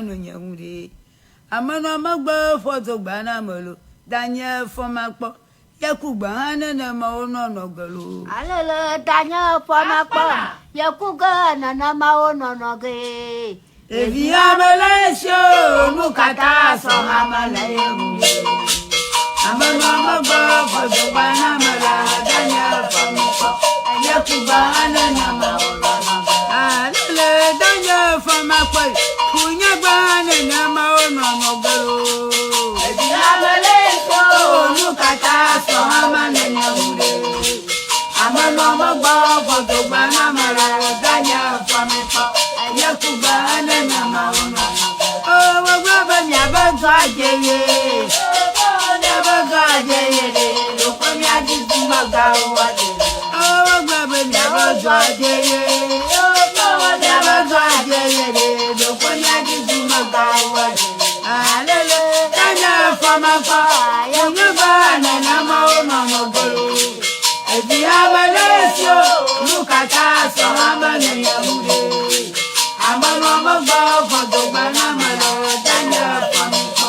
nɔ nye ŋu ɖe. Amenɔ megbe fɔ dogba na ame lo, danye fɔ makpɔ, yeku gbe hã nenema wonɔnɔ ge lo. Alele danye fɔ makpɔ, yeku ge nenema wonɔnɔ ge. Ɖevi ame le esi o, nu katã sɔ ame le ye ŋu ɖe. Amenɔ megbe fɔ dogba na ame la, danye fɔ makpɔ, yeku gbe hã nenema wonɔnɔ ge. Alele danye fɔ makpɔ, ku nye gbe hã nenema wonɔnɔ ge lo. Ɖevi ame le esi o, nu katã sɔ ame le ye ŋu ɖe. Amenɔ megbe fɔ dogba na ame la, danye fɔ makpɔ, yeku gbe hã nenema wonɔnɔ ge. O, wogblɔ be miabe dɔ adze ye. Miabe dɔ adze ye ɖe, ɖokpe miadi dumegãwo adze. O, wogblɔ be miabe dɔ adze ye. Miabe dɔ adze ye ɖe, ɖokpe miadi dumegãwo adze. Alele, danye fɔ makpɔ, nye gbe nenema wonɔnɔ ge lo. Evi ame le esi o, nu katã sɔ ame le ye ŋu ɖe. Amenɔ megbe fɔ dogba na ame le danye fɔ makpɔ,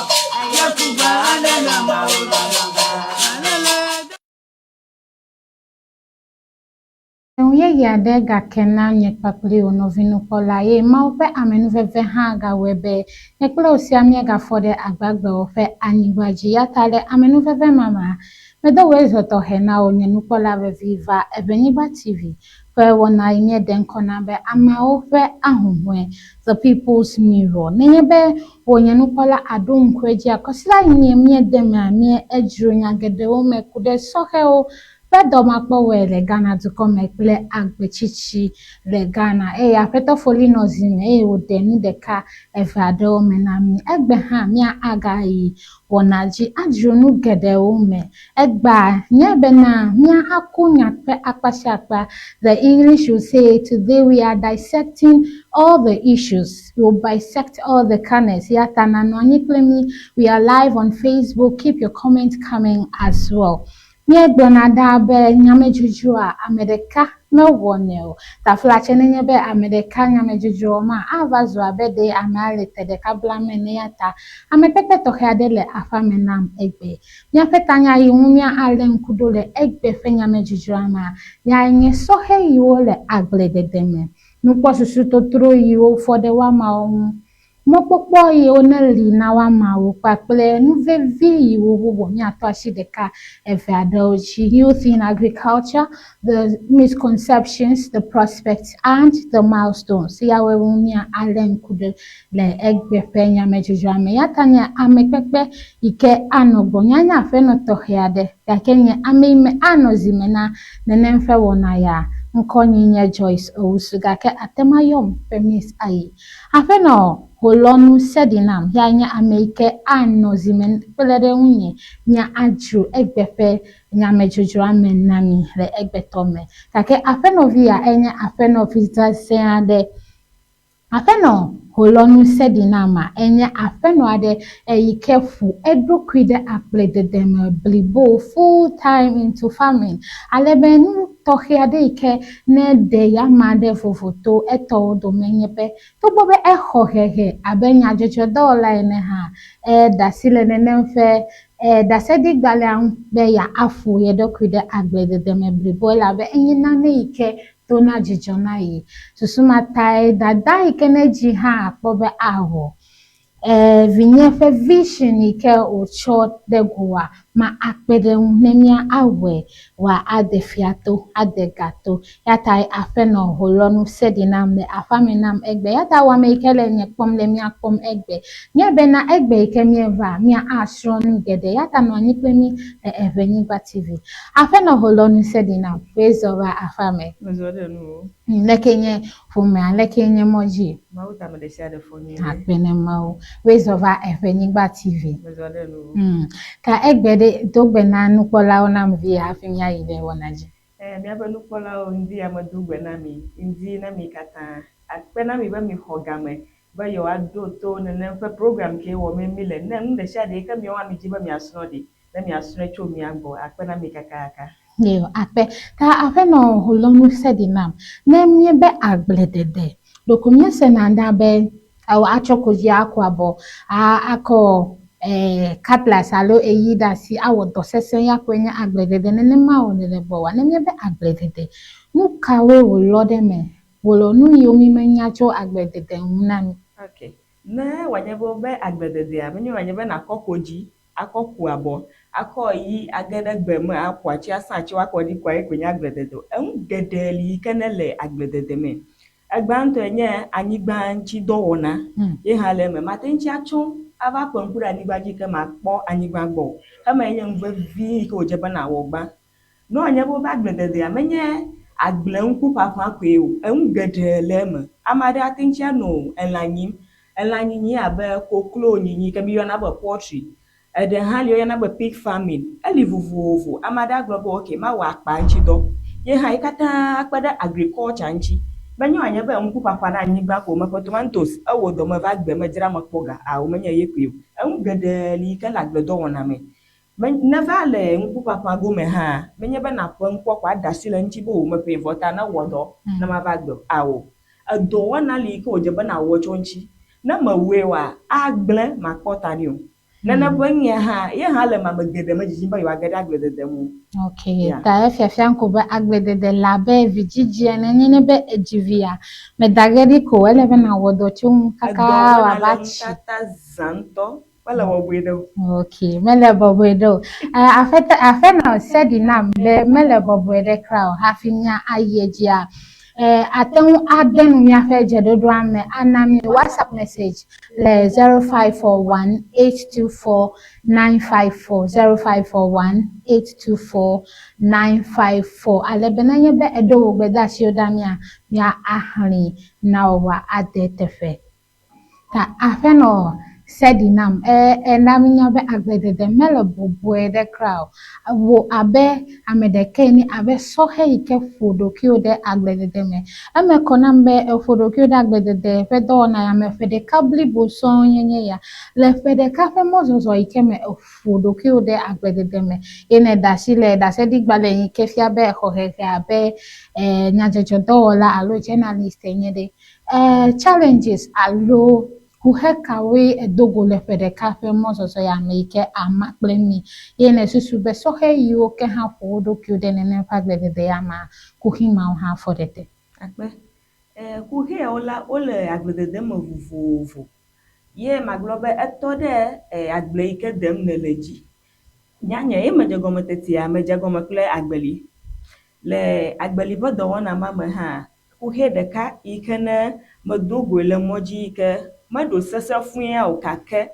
yeku gbe hã nenema wonɔnɔ ge. Alele. Ŋu yeye aɖe gake na nye kpakple wò nɔvi nukpɔla eye Mawu ƒe amenuveve hã gawɔe be nye kple wò siaa míegafɔ ɖe agbagbewo ƒe anyigba dzi. Eya ta le amenuveve ma mea, medo wòe zɔ tɔxɛ na wò nye nukpɔla vevi va Eʋenyigba TV ƒe wɔna yi míeɖe ŋkɔ na be Ameawo ƒe Ahuhɔ̃e, The People's Mirror. Nenye be wò nye nukpɔla àɖo ŋku edzia, kɔsiɖa yi nye míede mea, míedzro nya geɖewo me ku ɖe sɔhɛwo ƒe dɔmakpɔwɔe le Ghana dukɔ me kple agbetsitsi le Ghana eye Aƒetɔ Foli nɔ zi me eye wòɖe nu ɖeka eve aɖewo me na mí. Egbe hã mía agayi wɔna dzi adzro nu geɖewo me. Egbea nye bena mía aku nya ƒe akpa sia akpa. The English will say today we are dissecting all the issues. We will bisect all the kernels. Eya ta nanɔ anyi kple mí. We are live on Facebook. Keep your comment coming as well. Míegblɔna ɖaa be nyamedzodzroa, ame ɖeka mewɔnɛ o. Taflatse nenye be ame ɖeka nyamedzodzro wɔma, ava zu abe ɖee amea le te ɖeka blam ene eya ta amekpekpe tɔxɛ aɖe le aƒea me nam egbe. Míaƒe tanya yi ŋu míalé ŋku ɖo le egbe ƒe nyamedzodzroa mea, yae nye sɔhɛ yiwo le agbledede me. Nukpɔsusu totro yiwo fɔ ɖe woamawo ŋu Mɔkpɔkpɔ yiwo neli na woamawo kpakple nu vevi yiwo wowɔ míatɔ asi ɖeka eve aɖewo dzi, Youth in Agriculture, The Misconceptions, The Prospects and the Milestones, yawoe ŋu míalé ŋku ɖo le egbe ƒe nyamedzodzroa me. Eyata nye amekpekpe yi ke anɔ gbɔnye anye aƒenɔ tɔxɛ aɖe, gake nye ame yi me anɔ zi me na nenem ƒe wɔna ya. Ŋkɔnyee nye Joyce Owusu gake àte ŋu ayɔm be Miss Ayi. Aƒenɔ Holɔnu Sedinam yae nye ame yi ke anɔ zime kple ɖe ŋunye mía adzro egbe ƒe nyamedzodzroa me na mi le egbetɔ me. Gake aƒenɔvi ya enye aƒenɔvi zazɛ̃ aɖe. Aƒenɔ Holɔnu Sedinama enye aƒenɔ aɖe eyi ke ƒo eɖokui ɖe agbledede me blibo, full time into farming, ale be nu tɔxɛ aɖe yi ke ne ɖe yame aɖe vovo to etɔwo dome nye be togbɔ be exɔ hehe abe nyadzɔdzɔdɔwɔla ene hã, eɖe asi le nenem ƒe ɖaseɖigbalẽa ŋu be yeaƒo ye ɖokui ɖe agbledede me blibo elabe enye nane yi ke dona dzidzɔ na ye. Susu ma tae dada yi ke ne dzi hã akpɔ be awɔ vinye ƒe vision yi ke wòtsɔ ɖe goa ma akpe ɖe eŋu ne mía awɔe wòa ade fia to, ade ga to. Ya tae aƒenɔ holɔnu se ɖi nam le aƒea me nam egbe. Ya ta wò ame yi ke le nye kpɔm le mía kpɔm egbe. Nye bena egbe yi ke míeva, mía asrɔ̃ nu geɖe. Ya ta nɔ anyi kple mí le Eʋenyigba TV. Aƒenɔ holɔnu se ɖi nam, wòe zɔ va aƒea me. Mezɔ ɖe nuwò. Leke nye ƒomea, leke nye mɔ dzi? Mawu ta ame ɖe sia ɖe fɔ nyuie. Akpe ne Mawu. Wòe zɔ va Eʋenyigba TV. Mezɔ ɖe nuwò. Ta egbe ɖe, do gbe na nukpɔlawo nam vie hafi míayi ɖe wɔna dzi. Ẽ, míaƒe nukpɔlawo, ŋdi ya medo gbe na mi, ŋdi na mi katã. Akpe na mi be mixɔ game be yewoaɖo to nenem ƒe program ke wɔmee míle. Ne nu ɖe sia ɖe yi ke miawo hã midzi be miasrɔ̃ ɖi, ne miasrɔ̃e tso mía gbɔ. Akpe na mi kakaka. Eo, akpe. Ta aƒenɔ holɔnu se ɖi nam. Ne míebe agbledede, ɖeko míesena ɖa be atsɔ kodzi aku abɔ akɔ cutlass alo eyi ɖe asi awɔ dɔ sesẽ ya koe nye agbledede. Nenema wòle le gbɔwòa? Ne míebe agbledede, nu kawoe wòlɔ ɖe eme? Wòlɔ nu yiwo mi menya tso agbledede ŋu na mi. Ok. Ne wòanye be wobe agblededea, menye wòanye be nàkɔ kodzi akɔ ku abɔ, akɔ yi age ɖe gbe me aƒo atsi asã atsi woakɔ ɖi koa ye koe nye agbledede o. Enu geɖe li yi ke ne le agbledede me. Egbãtɔe nye anyigba ŋuti dɔwɔna ye hã le eme. Mate ŋuti atso ava ƒe ŋku ɖe anyigba dzi yi ke makpɔ anyigba gbɔ o. Emae nye nu vevi yi ke wòdze be nàwɔ gbã. Ne wòanye be woƒe agblededea menye agble ŋku ƒaƒã koe o, enu geɖe le eme. Ame aɖe ate ŋuti anɔ elã nyim. Elã nyinyi abe koklo nyinyi yi ke míeyɔna be poultry. Eɖe hã li woyɔna be pig farming. Eli vovovo. Ame aɖe agblɔ be ok mawɔ akpa ŋuti dɔ. Ye hã ye katã kpe ɖe agriculture ŋuti. Menye wòanye be ŋku ƒaƒã ɖe anyigba ko meƒe tomatoes ewɔ dɔ meva gbe medzra mekpɔ ga ao menye ye koe o. Enu geɖe li yi ke le agbledɔwɔna me. Me, neva le ŋkuƒaƒã gome hã, menye be nàƒe ŋkua ko aɖe asi le eŋuti be wò meƒee vɔ ta ne wɔ dɔ ne mava gbe o. Ao. Edɔwɔna li yi ke wòdze be nàwɔ tso eŋuti. Ne mèwɔe oa, agblẽ, màkpɔ ta nɛ o. Nene ƒe nyea hã, ye hã le eme ame geɖe medzidzim be yewoage ɖe agbledede ŋu o. Ok, ta efiafia ko be agbledede le abe vidzidzi ene. Nye ne be edzi via, meda ge ɖi ko o, ele be nàwɔ dɔ tso eŋu kaka Edɔwɔna le wòava ŋu tsi. katã zã ŋutɔ. Mele bɔbɔe ɖe o. Ok, mele bɔbɔe ɖe o. Aƒetɔ, aƒenɔ se ɖi nam be mele bɔbɔe ɖe kura o. Hafi mía ayi edzia, ate ŋu ade nu míaƒe dzeɖoɖoa me ana mí WhatsApp message le 0541 824 954, 0541 824 954 ale be nenye be èɖo wò gbedeasiwo ɖa mía, mía axlẽe na wò wòade eteƒe. Ta aƒenɔ Sedinam e ena mínya be agbledede mele bɔbɔe ɖe kura o. Wò abe ame ɖeka ene abe sɔhɛ yi ke ƒo ɖokuiwò ɖe agbledede me. Eme kɔ nam be èƒo ɖokuiwò ɖe agbledede ƒe dɔwɔna ya me ƒe ɖeka blibo sɔŋ ye nye ya. Le ƒe ɖeka ƒe mɔzɔzɔ yi ke me èƒo ɖokuiwò ɖe agbledede me ye nèɖe asi le ɖaseɖigbalẽ yi ke fia be èxɔ hehe abe e nyadzɔdzɔdɔwɔla alo journalist enye ɖe, E challenges alo kuxe kawoe èdo go le ƒe ɖeka ƒe mɔzɔzɔ ya me yi ke ama kple mi ye nèsusu be sɔhɛ yiwo ke hã ƒo wo ɖokuiwo ɖe nenem ƒe agbledede ya mea, kuxi mawo hã fɔ ɖe te? Akpe. E kuxi yawo la, wole agbledede me vovovo. Ye magblɔ be etɔ ɖe e agble yi ke dem nèle dzi. Nyanya ye medze gɔme tetia, medze gɔme kple agbeli. Le agbeli ƒe dɔwɔna ma me hã, kuxi ɖeka yi ke ne medo goe le mɔ dzi yi ke meɖo sese fũu ya o gake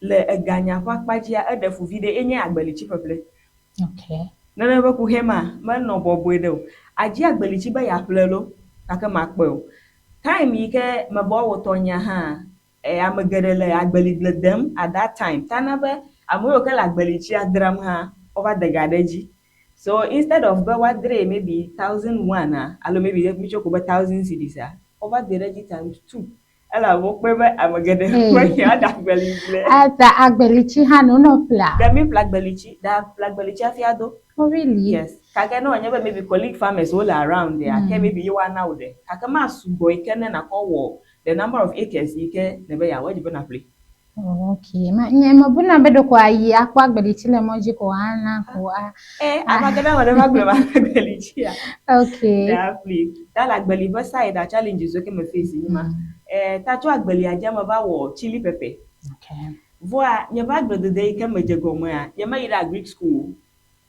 le eganya ƒe akpa dzia, eɖe fu viɖe ye nye agbelitsi ƒeƒle. Nenem ƒe kuxi ma menɔ bɔbɔe ɖe o. Àdzi agbelitsi be yeaƒle loo gake màkpɔe o. Time yi ke meva wɔ tɔnyea hã, ame geɖe le agbeligble dem at that time. Ta na be ame yiwo ke le agbelitsia dzram hã, wova de ga ɖe edzi. So instead of be woadree maybe 1001 a alo maybe mitsɔ ko be 1000 cedis a, wova de ɖe edzi times two. Elabe wokpɔe be ame geɖe mehiã ɖe agbeligble. Eta agbelitsi hã no nɔ ƒlea? Ɖe mi ƒle agbelitsi, ɖe ƒle agbelitsi hafi ado. Oh really? Yes. Gake ne wòanye be maybe colleague farmers wole around ya, ke maybe ye woana wò ɖe. Gake masugbɔ yi ke ne nàkɔ wɔ the number of acres yi ke nèbe yeawɔ, edzi be nàƒlee. Oh, okay. Ma nye mebuna be ɖeko ayi akpɔ agbelitsi le mɔ dzi ko ana ko a. Eh, ava ge ɖe ame ɖe ƒe agble me agbelitsia. Okay. Ɖe aƒli. Ta le agbeli ƒe side a challenges wo ke me face nyi ma. Eh, ta tso agbelia dzia meva wɔ chili pepper. Okay. Vɔa nye ƒe agbledede yi ke medze gɔmea, nye meyi ɖe agric school o.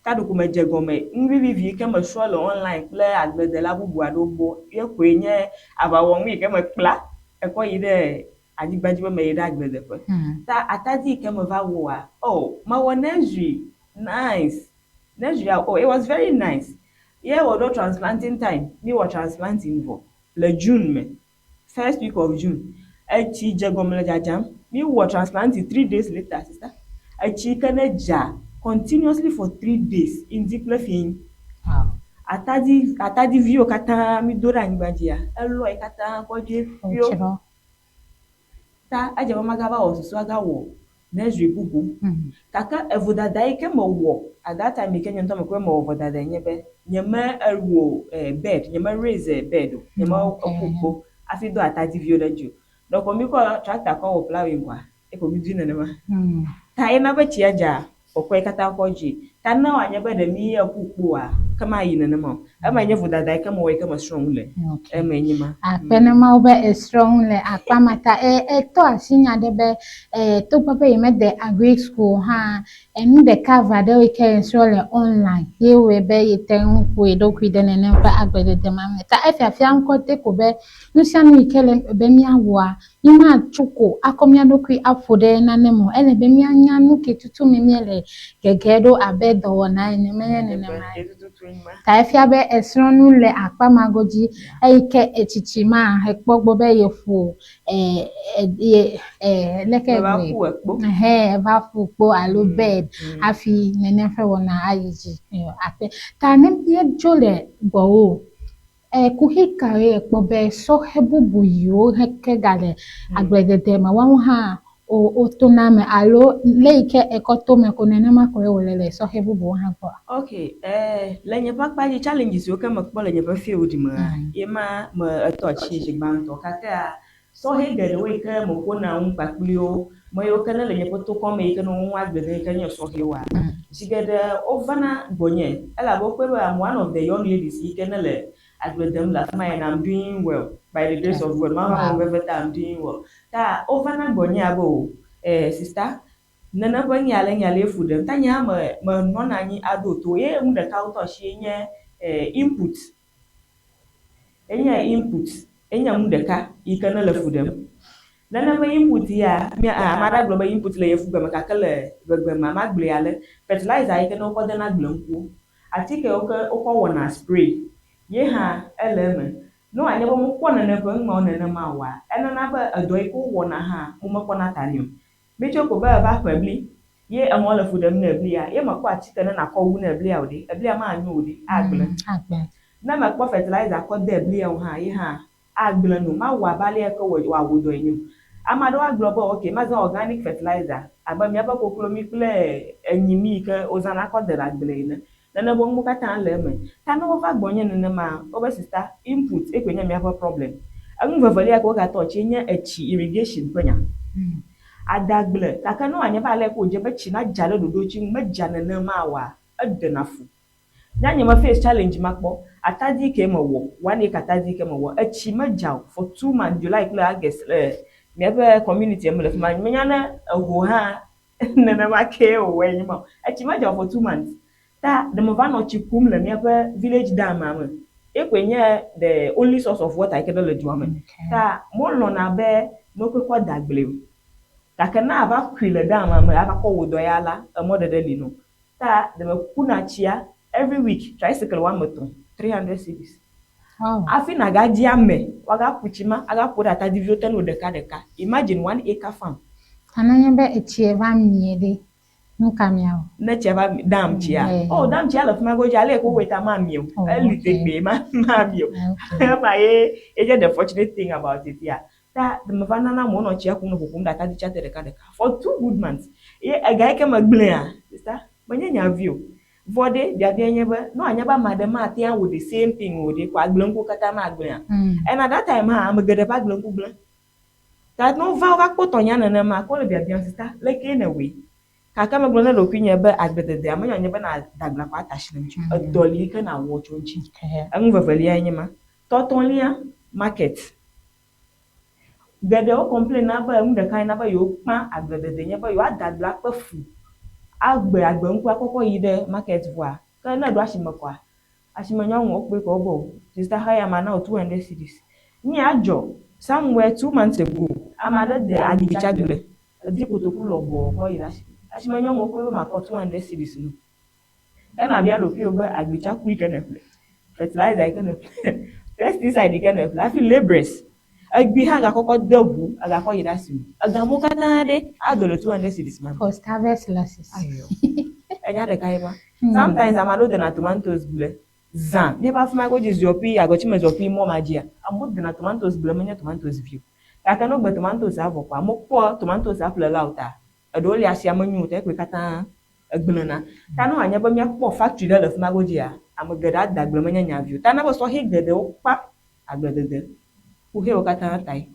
Ta ɖeko medze gɔme. Nu vivivi yi ke mesrɔ̃ le online kple agbledela bubu aɖewo gbɔ ye koe nye aʋawɔnu yi ke mekpla ekɔ yi ɖe anyigba dzi be meyi ɖe agbledeƒe. Ta atadi yi ke meva wɔa, oh, mewɔ nursery, nice. Nursery, oh, it was very nice. Ye wòɖo transplanting time, míwɔ transplanting vɔ le June me, first week of June. Etsi dze gɔme le dzadzam. Míwɔ transplanting 3 days later, sister. Etsi yi ke ne dza continuously for 3 days, ŋdi kple fiẽ. Atadi, atadiviwo katã mído ɖe anyigba dzia, elɔ ye katã kɔ dzoe ƒio. Wotsrɔ̃. Ta edze be magava wɔ susu agawɔ nursery bubu. Gake evodada yi ke mewɔ at that time yi ke nye ŋutɔ mekpɔe be mewɔ vodada nye be nye me ewɔ bed, nye me raise bed o. Nye me eƒo kpo hafi do atadiviwo ɖe edzi o. Ɖeko míkɔ tractor kɔ wɔ plowing kɔa, eko mídui nenema. Ta ye na be tsia dza, kɔkɔe katã kɔ dzi. Ta ne wòanye be ɖe mí eƒu kpoa, ke mayi nenema o. Ema nye vodada yi ke mewɔ yi ke mesrɔ̃ nu le. Eme nye ma. Akpe ne Mawu be esrɔ̃ nu le akpa ma ta. E etɔ asi nya ɖe be e togbɔ be yemede agric school o hã, enu ɖeka eve aɖewo yi ke yesrɔ̃ le online ye wɔe be yete ŋu ƒo ye ɖokui ɖe nenem ƒe agbledede ma me. Ta efiafia ŋkɔ te ko be nu sia nu yi ke le be míawɔa, mímatso ko akɔ mía ɖokui aƒo ɖe nane me o. Ele be míanya nu ke tutu me míele gege ɖo abe dɔwɔna ene, menye nenemae. Ta efia be esrɔ̃ nu le akpa ma godzi eyi ke etsitsi ma hekpɔ gbɔ be yeƒo e e ye leke Eva ƒu ekpo. Ɛhɛ, eva ƒu kpo alo bed hafi nenem ƒe wɔna ayi dzi. Akpe. Ta ne míedzo le gbɔwò, e kuxi kawoe ekpɔ be sɔhɛ bubu yiwo ke gale agbledede me woawo hã wotona eme alo le yi ke ekɔ to me ko nenema koe wòle le sɔhɛ bubuwo hã gbɔa? Ok, le nye ƒe akpa dzi, challenges yiwo ke mekpɔ le nye ƒe field mea, ye ma me etɔ tsi zi gbãtɔ. Gakea sɔhɛ geɖewo yi ke meƒona nu kpakpli wo, me yiwo ke ne le nye ƒe tokɔ me yi ke ne wo agble dem yi ke nye sɔhɛwoa, zi geɖe wovana gbɔnye elabe wokpɔe be I'm one of the young ladies yi ke ne le agble dem le afi ma and I'm doing well by the grace of God. Mawu ƒe amenuveve ta I'm doing well. Ta wovana gbɔnye abe o, sister, nene ƒe nya le nya le fu ɖem. Ta nye hã me menɔna anyi aɖo to ye nu ɖeka wotɔ asi ye nye input. Enye input. Enye nu ɖeka yi ke ne le fu ɖem. Nene ƒe input ya, mía ame aɖe agblɔ be input le yevugbe me gake le ʋegbe mea, magblɔe ale. Fertilizer yi ke ne wokɔ dena agbleŋkuwo, atike yiwo ke wokɔ wɔna spray ye hã ele eme. Ne wòanye be womekpɔ nene ƒe nu mawo nenema oa, enana be edɔ yi ke wowɔna hã womekpɔna ta nɛ o. Mítsɔe ko be eva ƒe bli ye emɔ le fu ɖem ne blia, ye mekpɔ atike ne nàkɔ wu ne blia o ɖe, eblia manyo o ɖe, agblẽ. Ne mekpɔ fertilizer kɔ de blia o hã, ye hã agblẽ nu, mawɔ abe ale yi ke wòawɔ dɔe nɛ o. Ame aɖewo agblɔ be ok, mazã organic fertilizer abe míaƒe koklomi kple enyimi yi ke wozãna kɔ dena agble ene. Nene ƒe nuwo katã le eme. Ta ne wova gbɔnye nenema, wobe sister, input ekoe nye míaƒe problem. Enu vevelia yi ke wogatɔ tsie nye etsi, irrigation ƒe nya. Adagble, gake ne wòanye be ale yi ke wòdze be tsi nadza ɖe ɖoɖo dzi medza nenema oa, eɖena fu. Nye nye me face challenge ma kpɔ. Atadi ke mewɔ, one acre atadi ke mewɔ, etsi medza o for 2 months, July kple August le míaƒe community me le fi ma. Menya ne eho hã nenema kee wòwɔe nye ma o. Etsi medza o for 2 months. Ta ɖe meva nɔ tsi kum le míaƒe village dam me. Ye koe nye the only source of water yi ke ne le dua me. Ta molɔ̃na be mekɔe kɔ da agble o. Gake ne ava kui le dam me ava kɔ wɔ dɔ ya la, emɔɖeɖe li nɔ. Ta ɖe mekuna tsia every week tricycle woame etɔ̃, 300 cedis. Hafi nàgadzi ame woagaku tsi ma agaƒo ɖe atadiviwo te no ɖeka ɖeka. Imagine 1 acre farm. Ta nenye be etsie va mie ɖe, nu ka miawɔ? Ne tsia va dam tsia, oh dam tsia le fi ma godzi ale yi ke wowɔe ta mamie o. Eli tegbee ma mamie o. Ema ye ye nye the fortunate thing about it ya. Ta meva nana amewo nɔ tsia kum nɔ ƒoƒom ɖe ataditsia te ɖeka ɖeka for 2 good months. Ye ega yi ke megblẽa, sister, menye nya vi o. Vɔ ɖe biabia nye be ne wòanye be ame aɖe mate ŋu awɔ the same thing o ɖe, ko agbleŋkuwo katã magblẽa? And at that time hã ame geɖe ƒe agbleŋku gblẽ. Ta ne wova wova kpɔ tɔnyea nenema ko wole biabiam sister leke nèwɔe? Gake megblɔ na ɖokuinye be agblededea menye wòanye be na da agblea ko ata asi le eŋuti o. Edɔ li yi ke nawɔ tso eŋuti. Enu veveliae nye ma. Tɔtɔlia, market. Geɖewo complain na be nu ɖeka yi na be yewokpã agbledede nye be yewoada agble akpe fu agbe agbleŋku akɔkɔ yi ɖe market vɔa ke ne eɖo asime koa, asime nyɔnuwo kpɔe ko wobe o sister xeya mana wò 200 cedis. Nye adzɔ somewhere 2 months ago ame aɖe de agbitsagble edi kotoku lɔbɔɔ kɔ yi ɖe asime. Asime nyɔnuwo kpɔe be makɔ 200 cedis no. Ena bia ɖokuiwò be agbitsaku yi ke nèƒle, fertilizer yi ke nèƒle, pesticide yi ke nèƒle hafi labourers egbi hã gakɔkɔ de ʋu egakɔ yi ɖe asime. Egamewo katã ɖe ado le 200 cedis ma me. Post harvest losses. Ayo. Enya ɖeka ye ma. Sometimes ame aɖewo dena tomatoes gble zã. Míaƒe afi ma godzi ziɔƒui agɔtsime ziɔƒui mɔ ma dzia, amewo dena tomatoes gble menye tomatoes vi o. Gake ne wogbe tomatoes vɔ koa, mekpɔ tomatoes ƒlela o ta eɖewo li asia menyo o ta ekpoe katã egblẽna. Ta ne wòanye be míakpɔ factory ɖe le fi ma godzia, ame geɖe ade agble menye nya vi o. Ta na be sɔhɛ geɖewo kpa agbledede. Kuxiwo katã tae.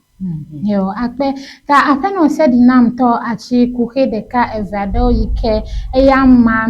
Yo, akpe. Ta aƒenɔ Sedinam tɔ atsi kuxi ɖeka eve aɖewo yi ke eya ma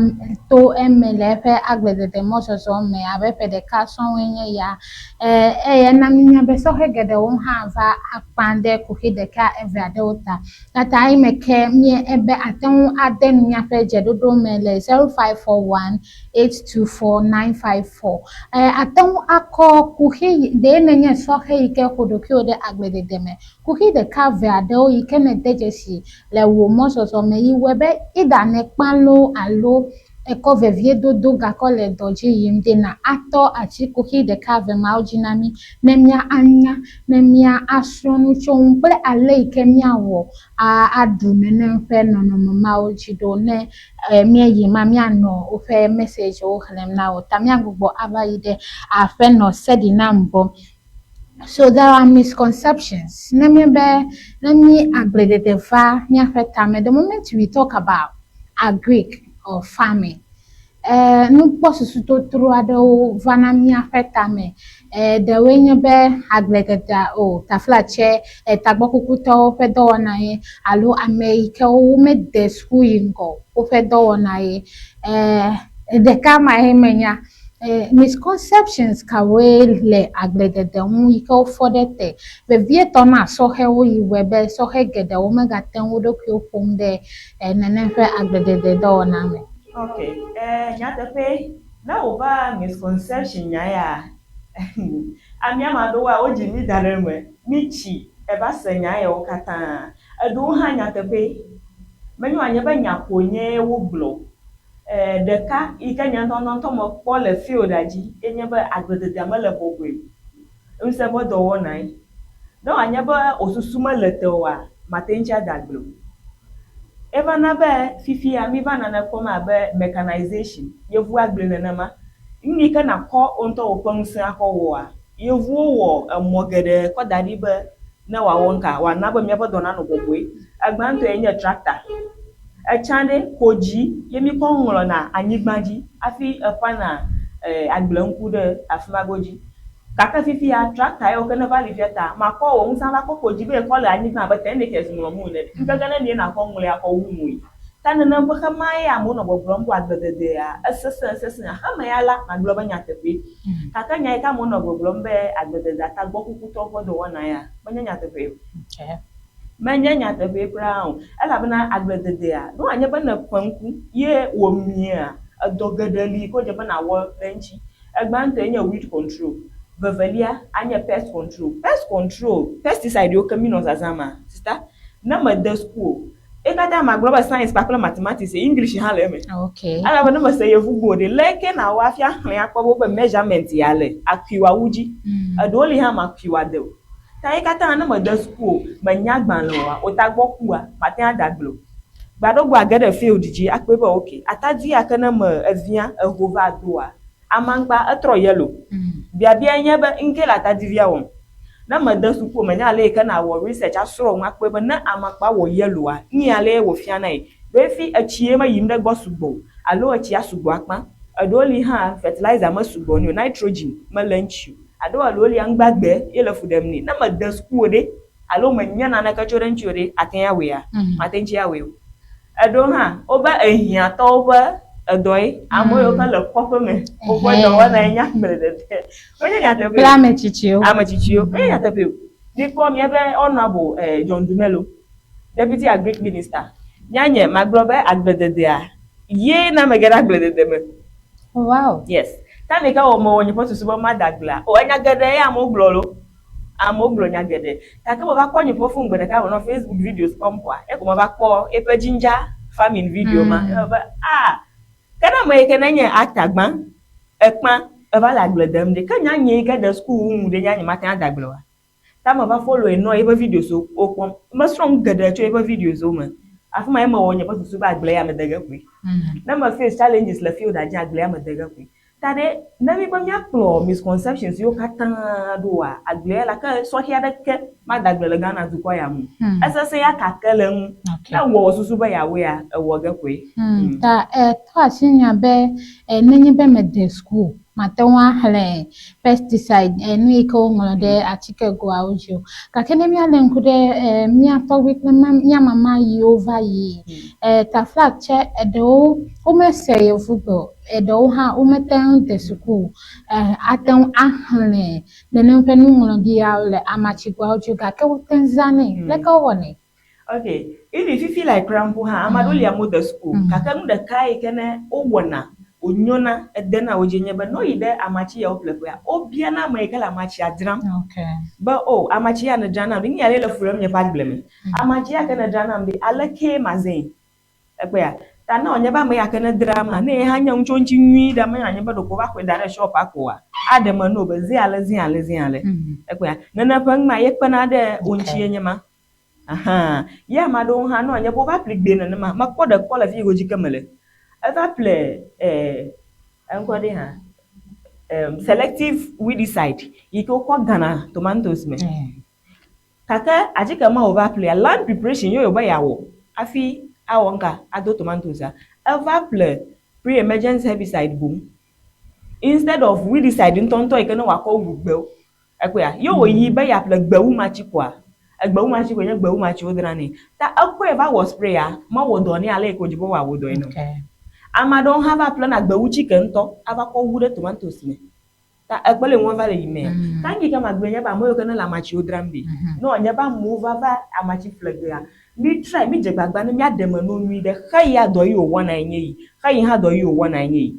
to eme le eƒe agbledede mɔzɔzɔ me abe ƒe ɖeka sɔŋue nye ya. E, eye ena mínya be sɔhɛ geɖewo hã va akpã ɖe kuxi ɖeka eve aɖewo ta. Tata eyime ke mie ebe ate ŋu ade nu míaƒe dzeɖoɖo me le 0541 824 954. E, ate ŋu akɔ kuxi ɖee nenye sɔhɛ yi ke ƒo ɖokuiwò ɖe agbledede me. Kuxi ɖeka eve aɖewo yi ke nède dzesi le wò mɔzɔzɔ me yi wɔe be either nèkpã loo alo ekɔ veviedodo gakɔ le dɔ dzi yim ɖe na atɔ atsi kuxi ɖeka eve mawo dzi na mí ne mía anya, ne mía asrɔ̃ nu tso ŋu kple ale yi ke míawɔ a aɖu nenem ƒe nɔnɔme mawo dzi ɖo ne e míeyi ma míanɔ woƒe messagewo xlẽm na wò. Ta míagbugbɔ ava yi ɖe aƒenɔ Sedinam gbɔ. So there are misconceptions. Ne míebe ne mí agbledede va míaƒe tame, the moment we talk about agric or farming, e nukpɔsusu totro aɖewo vana míaƒe tame. E ɖewoe nye be agblededea o taflatse e tagbɔkukutɔwo ƒe dɔwɔna ye alo ame yi ke womede suku yi ŋgɔ o woƒe dɔwɔna ye. E ɖeka ma ye menya. E misconceptions kawoe le agbledede ŋu yi ke wofɔ ɖe te vevietɔ na sɔhɛwo yi wɔe be sɔhɛ geɖewo megate ŋu wo ɖokuiwo ƒom ɖe e nenem ƒe agbledede dɔwɔna me. Ok, eh, nyateƒe, ne wòva misconception nya ya, amea ame aɖewoa, wodzi mí da ɖe eme, mí tsi eva se nya yawo katã. Eɖewo hã nyateƒe, menye wòanye be nya ko nye wogblɔ o. Eh, ɖeka yi ke nye ŋutɔŋutɔ mekpɔ le field-a dzi ye nye be agblededea mele bɔbɔe o. Ŋusẽ ƒe dɔwɔnae. Ne wòanye be wò susu mele te oa, mate ŋu ada agble o. Eva na be fifia míva nane kpɔm abe mechanization, yevu agble nenema. Nu yi ke nàkɔ wò ŋutɔ wò ƒe ŋusẽ akɔ wɔa, yevuwo wɔ emɔ geɖe kɔ da ɖi be ne wòawɔ nuka, wòana be míaƒe dɔ nanɔ bɔbɔe. Egbãtɔe nye tractor. Etsã ɖe kodzi ye míkɔ ŋlɔna anyigba dzi hafi eƒãna agbleŋku ɖe afi ma godzi. Gake fifia, tractor yawo ke neva li fia ta, makɔ wò ŋusẽ ava kɔ kodzi be yekɔ le anyigba abe ten acres ŋlɔm ene. Ŋkeke nenie nàkɔ ŋlɔe akɔ wu nui? Ta nenem ƒe xema ye amewo nɔ gbɔgblɔm be agblededea esesẽ esesẽ. Xeme ya la, magblɔ be nyateƒee. Gake nya yi ke amewo nɔ gbɔgblɔm be agblededea tagbɔkukutɔwo ƒe dɔwɔna ya, menye nyateƒee o. Menye nyateƒee kura o. Elabena agblededea, ne wòanye be nèƒe ŋku ye wòmiea, edɔ geɖe li yi ke wòdze be nàwɔ le eŋuti. Egbãtɔe nye weed control, vevelia anye pest control. Pest control, pesticide yiwo ke mí nɔ zazã ma, sista, ne mede suku o, ye katã magblɔ be science kpakple mathematics, English hã le eme. Okay. Elabe ne mese yevugbe o ɖe, leke nawɔ hafi axlẽ akpɔ be woƒe measurement ya le akui wòawu dzi? Eɖewo li hã makui wòade o. Ta ye katã ne mede suku o, menya agbalẽ oa, wò tagbɔ kua, mate ŋu ada agble o. Gbe aɖewo gbɔ age ɖe field dzi akpɔe be ok, atadi ya ke ne me evia eho va doa, amaŋgba etrɔ yellow. Biabiae nye be ŋke le atadivia wɔm? Ne mede suku o, menya ale yi ke nawɔ research asrɔ̃ nu akpɔe be ne amakpa wɔ yellow-a, nu ya alee wòfianae. Ɖo efi etsie meyim ɖe egbɔ sugbɔ o alo etsia sugbɔ akpa. Eɖewo li hã fertilizer mesugbɔ nɛ o, nitrogen mele eŋuti o. Alo eɖewo lia nugbagbe ye le fu ɖem nɛ. Ne mede suku o ɖe, alo menya naneke tso ɖe eŋuti o ɖe, ate ŋu awɔea? Mate ŋu awɔe o. Eɖewo hã, wobe ehiãtɔwo ƒe edɔe. Ame yiwo ke le kɔƒe me, woƒe dɔwɔnae nye agbledede. Menye nyateƒe o. Kple ame tsitsiwo. Ame tsitsiwo. Menye nyateƒe o. Mikpɔ míaƒe Honourable eh, John Dumelo, Deputy Agric Minister. Nyanye, magblɔ be agblededea ye na mege ɖe agbledede me. Wow. Yes. Time yi ke wɔ mewɔ nye ƒe susu be made agblea, o enya geɖe ye amewo gblɔ lo. Amewo gblɔ nya geɖe. Gake meva kpɔ nye ƒe phone gbe ɖeka menɔ Facebook videos kpɔm kɔa, eko meva kpɔ eƒe ginger farming video ma. Eme be ah, ke ne ame yi ke nenye actor gbã, ekpã, eva le agble dem ɖe, ke nya nye yi ke de suku wu ŋu ɖe, nya nye mate ŋu ade agble oa? Ta meva follow nɔ eƒe videos wo kpɔm. Mesrɔ̃ nu geɖe tso eƒe videos wo me. Afi ma ye mewɔ nye ƒe susu be agble ya mede ge koe. Ne me face challenges le field dzi agble ya mede ge koe. Ta ɖe ne míbe míakplɔ misconceptions yiwo katã ɖoa, agble ya la ke sɔhɛ aɖeke made agble le Ghana dukɔ ya me o. Esesẽ ya kake le eŋu. Ne ewɔ wò susu be yeawɔea, ewɔ ge koe. Ta etɔ asi nya be nenye be mede suku o. Mate ŋu axlẽ pesticide, enu yi ke woŋlɔ ɖe atikegoawo dzi o. Gake ne míalé ŋku ɖe mía tɔgbui kple mía mama yiwo va yi, taflatse eɖewo womese yevugbe o, eɖewo hã womete ŋu de suku o, ate ŋu axlẽ nenem ƒe nuŋlɔɖiawo le amatsigoawo dzi o gake wote ŋu zãnɛ. Leke wowɔnɛ? Ok, even fifi le kura ŋku hã, ame aɖewo lia mode suku o. Gake nu ɖeka yi ke ne wowɔna wònyona edena wo dzi nye be ne woyi ɖe amatsi yawo ƒleƒea, wobiana ame yi ke le amatsia dzram be o amatsi ya nèdzra nam ɖe, nu ya ɖe le fu ɖem nye ƒe agble me. Amatsi ya ke nèdzra nam ɖe, alekee mazãe? Ekpɔea? Ta ne wònye be ame ya ke nedra ma, ne ye hã nya nu tso eŋuti nyuie ɖe, menye wòanye be ɖeko wova xɔe da ɖe shɔpua koa, aɖe eme na wò be zĩ ale, zĩ ale, zĩ ale. Ekpɔea? Nene ƒe nu ma ye kpena ɖe wo ŋuti ye nye ma. Ahan. Ye ame aɖewo hã ne wòanye be wova ƒli gbee nenema, mekpɔ ɖe kpɔ le fi yi godzi ke mele. Eva ƒle eh, eŋkɔ ɖe hã? Selective weedicide yi ke wokɔ gana tomatoes me. Gake atike ma wòva ƒlea, land preparation ye wòbe yeawɔ hafi awɔ ŋka ado tomatoes-a. Eva ƒle pre-emergence herbicide boŋ instead of weedicide ŋutɔŋutɔ yi ke ne wòakɔ wu gbewo. Ekpɔea? Ye wòyi be yeaƒle gbewumatsi koa, egbewumatsi koe nye gbewumatsi wodra nɛ. Ta ekɔe va wɔ spray-a, mewɔ dɔ nɛ ale yi ke wòdzi be wòawɔ dɔe nɛ o. Ame aɖewo hã va ƒlena gbewutsike ŋutɔ ava kɔ wu ɖe tomatoes me. Ta ekpe le nua va le yimea. Ta nu yi ke magblɔe nye be ame yiwo ke ne le amatsiwo dzram ɖi, ne wòanye be amewo va va amatsi ƒle gea, mi try, mi dze gbagba ne miaɖe eme no nyui ɖe. Xe ya dɔ yi wòwɔnae nye yi, xe yi hã dɔ yi wòwɔnae nye yi.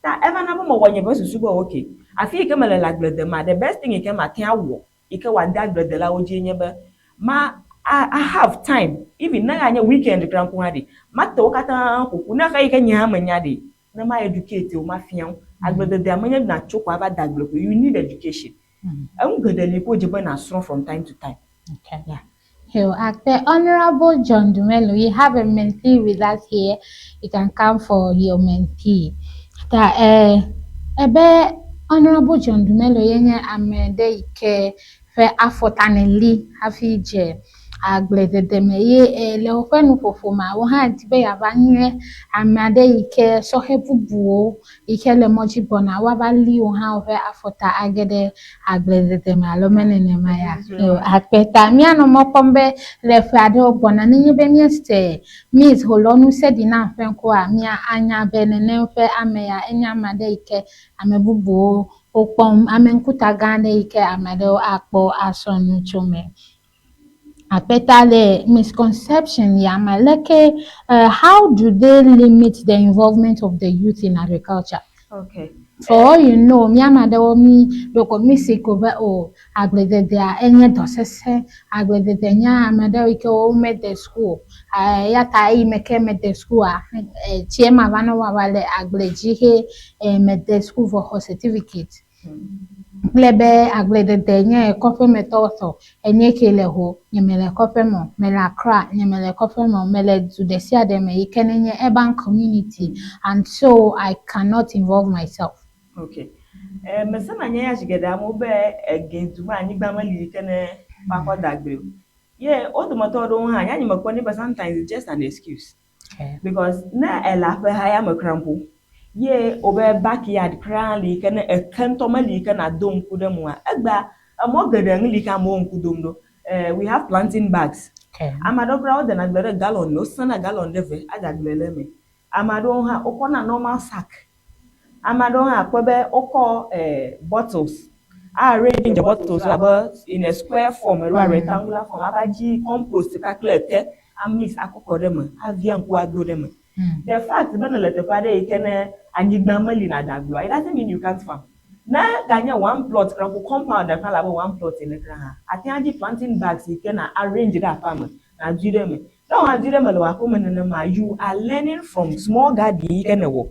Ta eva na be mewɔ nye ƒe susu be ok, afi yi ke mele le agble dem the best thing yi ke mate awɔ yi ke wòade agbledelawo dzie nye be ma a, a have time even ne anye weekend kura ŋku hã ɖi, mate wo katã ƒo ƒu ne xe yi ke nye hã menya ɖi, ne ma educate wo, mafia wo. Agblededea menye nàtso ko ava de agble ko, you need education. Enu geɖe li ko dze be nàsrɔ̃ from time to time. Okay. Yeah. So, Akpe Honorable John Dumelo, you have a mentee with us here. You can come for your mentee. Ta ebe Honorable John Dumelo ye nye ame ɖe yi ke ƒe afɔta nèli hafi dze agbledede me ye le woƒe nuƒoƒo mea, wò hã di be yeava nye ame aɖe yi ke sɔhɛ bubuwo yi ke le mɔ dzi gbɔna woava li wò hã woƒe afɔta age ɖe agbledede me alo me nenema ya. Yo, akpe ta míanɔ mɔ kpɔm be le ƒe aɖewo gbɔna nenye be míese Miss Holɔnu Sedinam ƒe ŋkɔa, mía anya be nenem ƒe ame ya enye ame aɖe yi ke ame bubuwo wokpɔm, ame ŋkuta gã aɖe yi ke ame aɖewo akpɔ asrɔ̃ nu tso me. Akpeta le misconception ya me leke how do they limit the involvement of the youth in agriculture? Okay. For all you know, mía ame aɖewo mí ɖeko mí si ko be o agblededea enye dɔ sesẽ, agbledede nye ame aɖewo yi ke womede suku o. Eya ta eyi me ke mede sukua, tsie mava ne woava le agble dzi he mede suku vɔ xɔ certificate. Kple be agbledede nye kɔƒemetɔwo tɔ. Enye ke le ho, nye mele kɔƒe me o, mele Accra, nye mele kɔƒe me o, mele du ɖe sia ɖe me yi ke nenye urban community and so I cannot involve myself. Okay. Mesena nye ya zi geɖe amewo be ege du me anyigba meli yi ke ne woakɔ da agble o. Ye wo dometɔ aɖewo hã, nye nye mekpɔnɛ be sometimes it's just an excuse. Okay. Because ne ele aƒe haya me kura ŋku, ye wobe backyard kura li yi ke ne eke ŋutɔ meli yi ke nàdo ŋku ɖe emea, egbea emɔ geɖe ŋu li ke amewo ŋku dom ɖo. We have planting bags. Okay. Ame aɖewo kura wodena agble ɖe gallon me, wosena gallon ɖe eve ade agble le eme. Ame aɖewo hã wokɔna normal sack. Ame aɖewo hã akpɔe be wokɔ bottles arrange bottles abe in a square form alo a rectangular form ava dzi compost kpakple eke amix akɔkɔ ɖe eme avia ŋku ado ɖe eme. The fact be nele teƒe aɖe yi ke ne anyigba meli nàde agblea, it doesn't mean you can't farm. Ne ganye one plot kura ko compound ɖeka le abe one plot ene kura hã, ate ŋu adzi planting bags yi ke na arrange ɖe aƒea me nàdui ɖe eme. Ne wò hã dui ɖe eme le wò aƒeme nenema, you are learning from small garden yi ke nèwɔ.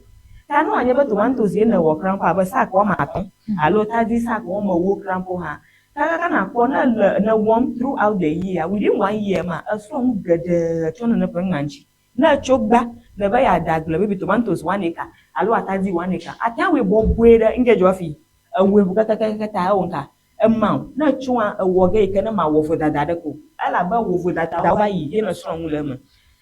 Ta ne wòanye be tomatoes ye nèwɔ kura ŋkɔ abe sack woame atɔ̃ alo tadi sack woame ewo kura ŋkɔ hã, kakaka nàkpɔ ne ele nèwɔm throughout the year, within one year ma, esrɔ̃ nu geɖe tso nene ƒe nua ŋuti. Ne etso gba nèbe yeade agble maybe tomatoes one acre alo atadi one acre, ate ŋu awɔe bɔbɔe ɖe ŋke dzɔ hafi ewɔe ŋu kakakaka ta ewɔ ŋka ema o. Ne etsoa ewɔ ge yi ke ne mawɔ vodada aɖeke o elabe wò vodadawo va yi ye nèsrɔ̃ nu le eme.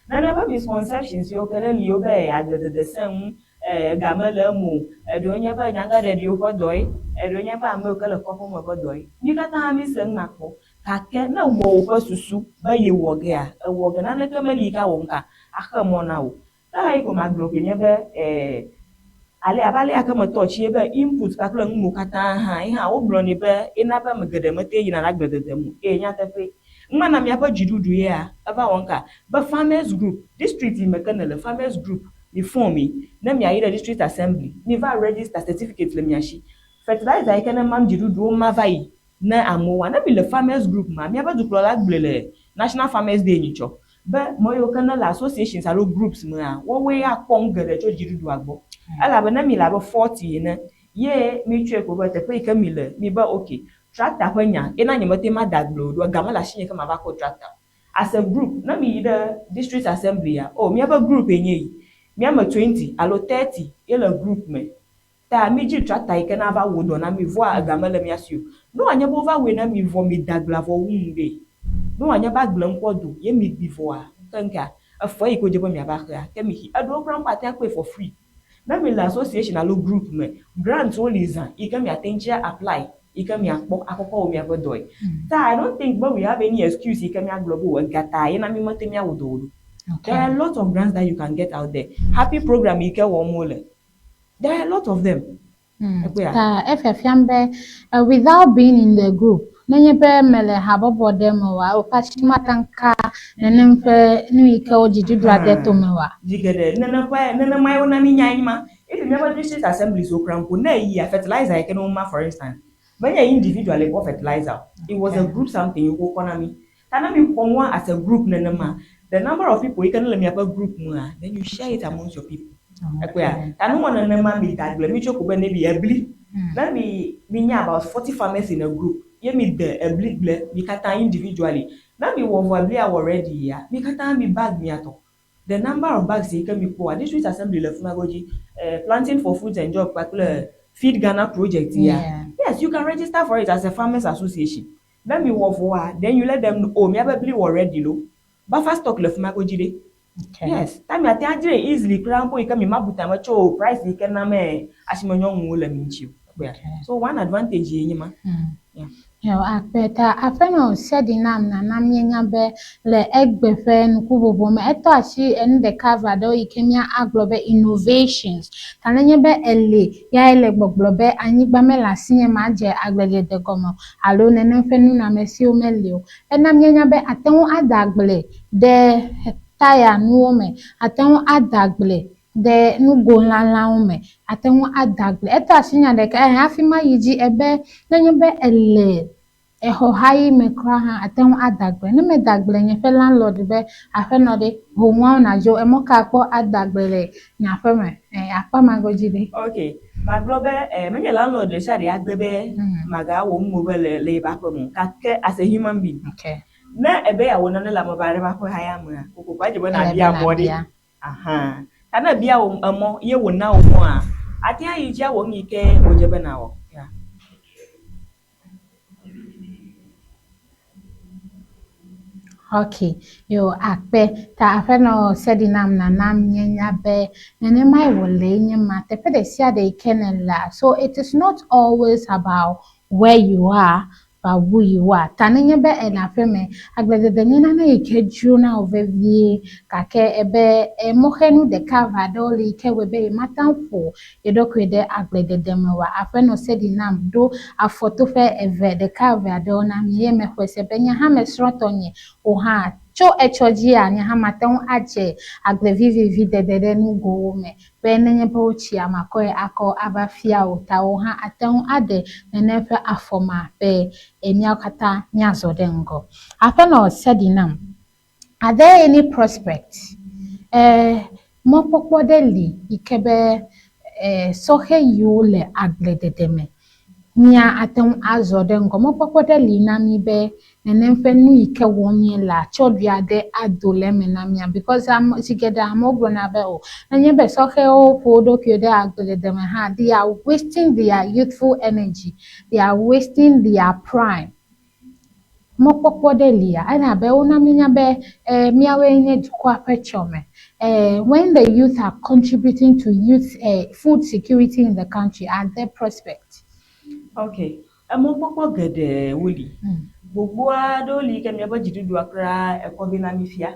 Nene ƒe misconceptions yiwo ke ne li wo be agbledede sẽ ŋu. Ega mele eme o. Eɖewo nye be nyagãɖeɖiwo ƒe dɔe, eɖewo nye be ame yiwo ke le kɔƒe me ƒe dɔe. Mí katã míse nu ma kpɔ. Gake ne èwɔ woƒe susu be yewɔ gea, èwɔ ge. Naneke meli yi ke awɔ nuka axe mɔ na wò. Eya yi ko magblɔ koe nye be, e, ale abe ale ya ke metɔ tsi ye be input kpakple nu yiwo katã hã, ye hã wogblɔnɛ be ena be ame geɖe mete yina ɖe agbledede me o. Eye nyateƒee. Numa na míaƒe dziɖuɖu yea, eva wɔ nuka? Be farmers group, district yi me ke nèle, farmers group, mi form yi, ne miayi ɖe district assembly, miva register, certificate le mia shi. Fertilizer yi ke ne mam dziɖuɖuwo ma va yi ne amewoa, ne mi le farmers group mea, míaƒe dukplɔla gblɔe le National Farmers Day nyitsɔ be me yiwo ke ne le associations alo groups mea, woawoe akpɔ nu geɖe tso dziɖuɖua gbɔ. Elabe ne mi le abe 40 ene, ye mi tsɔe ko be teƒe yi ke mi le, mi be ok, tractor ƒe nya ye na nyemete ma da agble o ɖoa, ga mele asinye ke mava kɔ tractor o. As a group, ne mi yi ɖe district assembly ya, oh míaƒe group ye nye yi, mía me 20 alo 30 ye le group me. Ta mi dzi tractor yi ke na va wɔ dɔ na mi vɔa ega mele mía si o. Ne wòanye be wova wɔe na mi vɔ mi da agblea vɔ wu nu ɖe, ne wòanye be agble ŋkɔ do ye mi gbi vɔa, ke ŋkea, efe yi ke wodze be miava xea, ke mi xi. Eɖewo kura ŋkɔ ate akpɔe for free. Ne mi le association alo group me, grant wo li zã yi ke miate ŋu apply yi ke miakpɔ akɔkɔ wɔ miaƒe dɔe. Ta I don't think be we have any excuse yi ke miagblɔ be o ega ta ye na mi mete miawɔ dɔ o ɖo. There are a lot of grants that you can get out there. Happy program yi ke wɔm wole. There are a lot of them. Ekpɔea? Ta efiafiam be without being in the group, nenye be mele habɔbɔ ɖe me oa, woƒe asi mate ŋu ka nenem ƒe nu yi ke wo dziɖuɖua de tome oa. Zi geɖe nenem ƒe nenemae wona mi nyae nye ma. Even míaƒe district assemblies wo kura ŋku ne eyia fertilizer yi ke ne woma for instance, menye individual kpɔ fertilizer o. It was a group something yi ke wokɔ na mi. Ta ne mi xɔ nua as a group nenema, the number of people yi ke ne le miaƒe group mea, then you share it amongst your people. Ekpɔea? Ta nu wɔ nenema mi da agble mi tso ko be ne bi ebli. Ne mi mi nye about 40 farmers in a group, ye mi de ebli gble mi katã individually. Ne mi wɔ vɔ eblia wɔ ready ya, mi katã mi bag miatɔ. The number of bags yi ke mi kpɔa, district assembly le fima godzi, planting for foods and job kpakple feed Ghana project ya. Yes, you can register for it as a farmers association. Ne mi wɔ vɔa, then you let them know, oh, miaƒe bli wɔ ready lo. Buffer stock le fima godzi ɖe. Yes, ta miate adzrae easily kura ŋko yi ke mi ma bu tame tso price yi ke nam asime nyɔnuwo le mi ŋuti o. So one advantage ye nye ma. Yeah. Yo, akpe ta aƒenɔ Sedinam nana míenya be le egbe ƒe nukuʋuʋu me etɔ asi enu ɖeka eve aɖewo yi ke mía agblɔ be innovations. Ta nenye be eli ya ele gbɔgblɔ be anyigba mele asinye madze agbledede gɔme o alo nenem ƒe nunɔamesiwo meli o. Ena míenya be ate ŋu ada agble ɖe taya nuwo me, ate ŋu ada agble ɖe nugolalãwo me, ate ŋu ada agble. Etɔ asi nya ɖeka eh, hafi mayi dzi ebe nenye be ele exɔ hayi me kura hã ate ŋu ada agble. Ne meda agble nye ƒe landlord be aƒenɔ ɖe ho ŋuawo nadzo emɔ ka kpɔ ada agble le nye aƒe me. Eh, akpa ma godzi ɖe. Okay, magblɔ be menye landlord ɖe sia ɖe agbe be magawɔ nu be le yeƒe aƒe me o. Gake as a human being, ne ebe yeawɔ nane le ame ƒe aɖe ƒe aƒe haya mea, kokoko adze be nàbia mɔ ɖe. Aha. Ta ne ebia wò emɔ ye wòna wò mɔa, ate ŋu ayi dzi awɔ nu yi ke wòdze be nàwɔ. Yeah. Okay, yo akpe ta aƒenɔ Sedinam nana míenya be nenemae wòle nye ma teƒe ɖe sia ɖe yi ke nèlea. So it is not always about where you are but who you are. Ta nenye be ele aƒe me, agbledede nye nane yi ke dzrona wò vevie gake ebe mɔxenu ɖeka eve aɖewo li yi ke wɔe be yemate ŋu ƒo ye ɖokui ɖe agbledede me oa. Aƒenɔ Sedinam ɖo afɔtoƒe eve ɖeka eve aɖewo na mi ye mexɔe se be nye hã mesrɔ̃ tɔnye wò hã tso etsɔ dzia nye hã mate ŋu adze agble vivivi dede ɖe nugowo me be nenye be wotsia makɔe akɔ ava fia wò ta wò hã ate ŋu aɖe nene ƒe afɔ ma be míawo katã míazɔ ɖe ŋgɔ. Aƒenɔ Sedinam, are there any prospects? Mɔkpɔkpɔ ɖe li yi ke be sɔhɛ yiwo le agbledede me mía ate ŋu azɔ ɖe ŋgɔ. Mɔkpɔkpɔ ɖe li na mí be nenem ƒe nu yi ke wɔm míelea tsɔɖui aɖe ado le eme na mía because ame zi geɖe amewo gblɔna be o nenye be sɔhɛwo ƒo wo ɖokuiwo ɖe agbledede me hã they are wasting their youthful energy, they are wasting their prime. Mɔkpɔkpɔ ɖe lia elabe wona míenya be eh, míawoe nye dukɔa ƒe tsɔme. When the youth are contributing to youth food security in the country, are there prospects? Okay. Emɔkpɔkpɔ geɖewo li. Gbogbo aɖewo li ke míaƒe dziɖuɖua kura ekɔ vɛ na mí fia.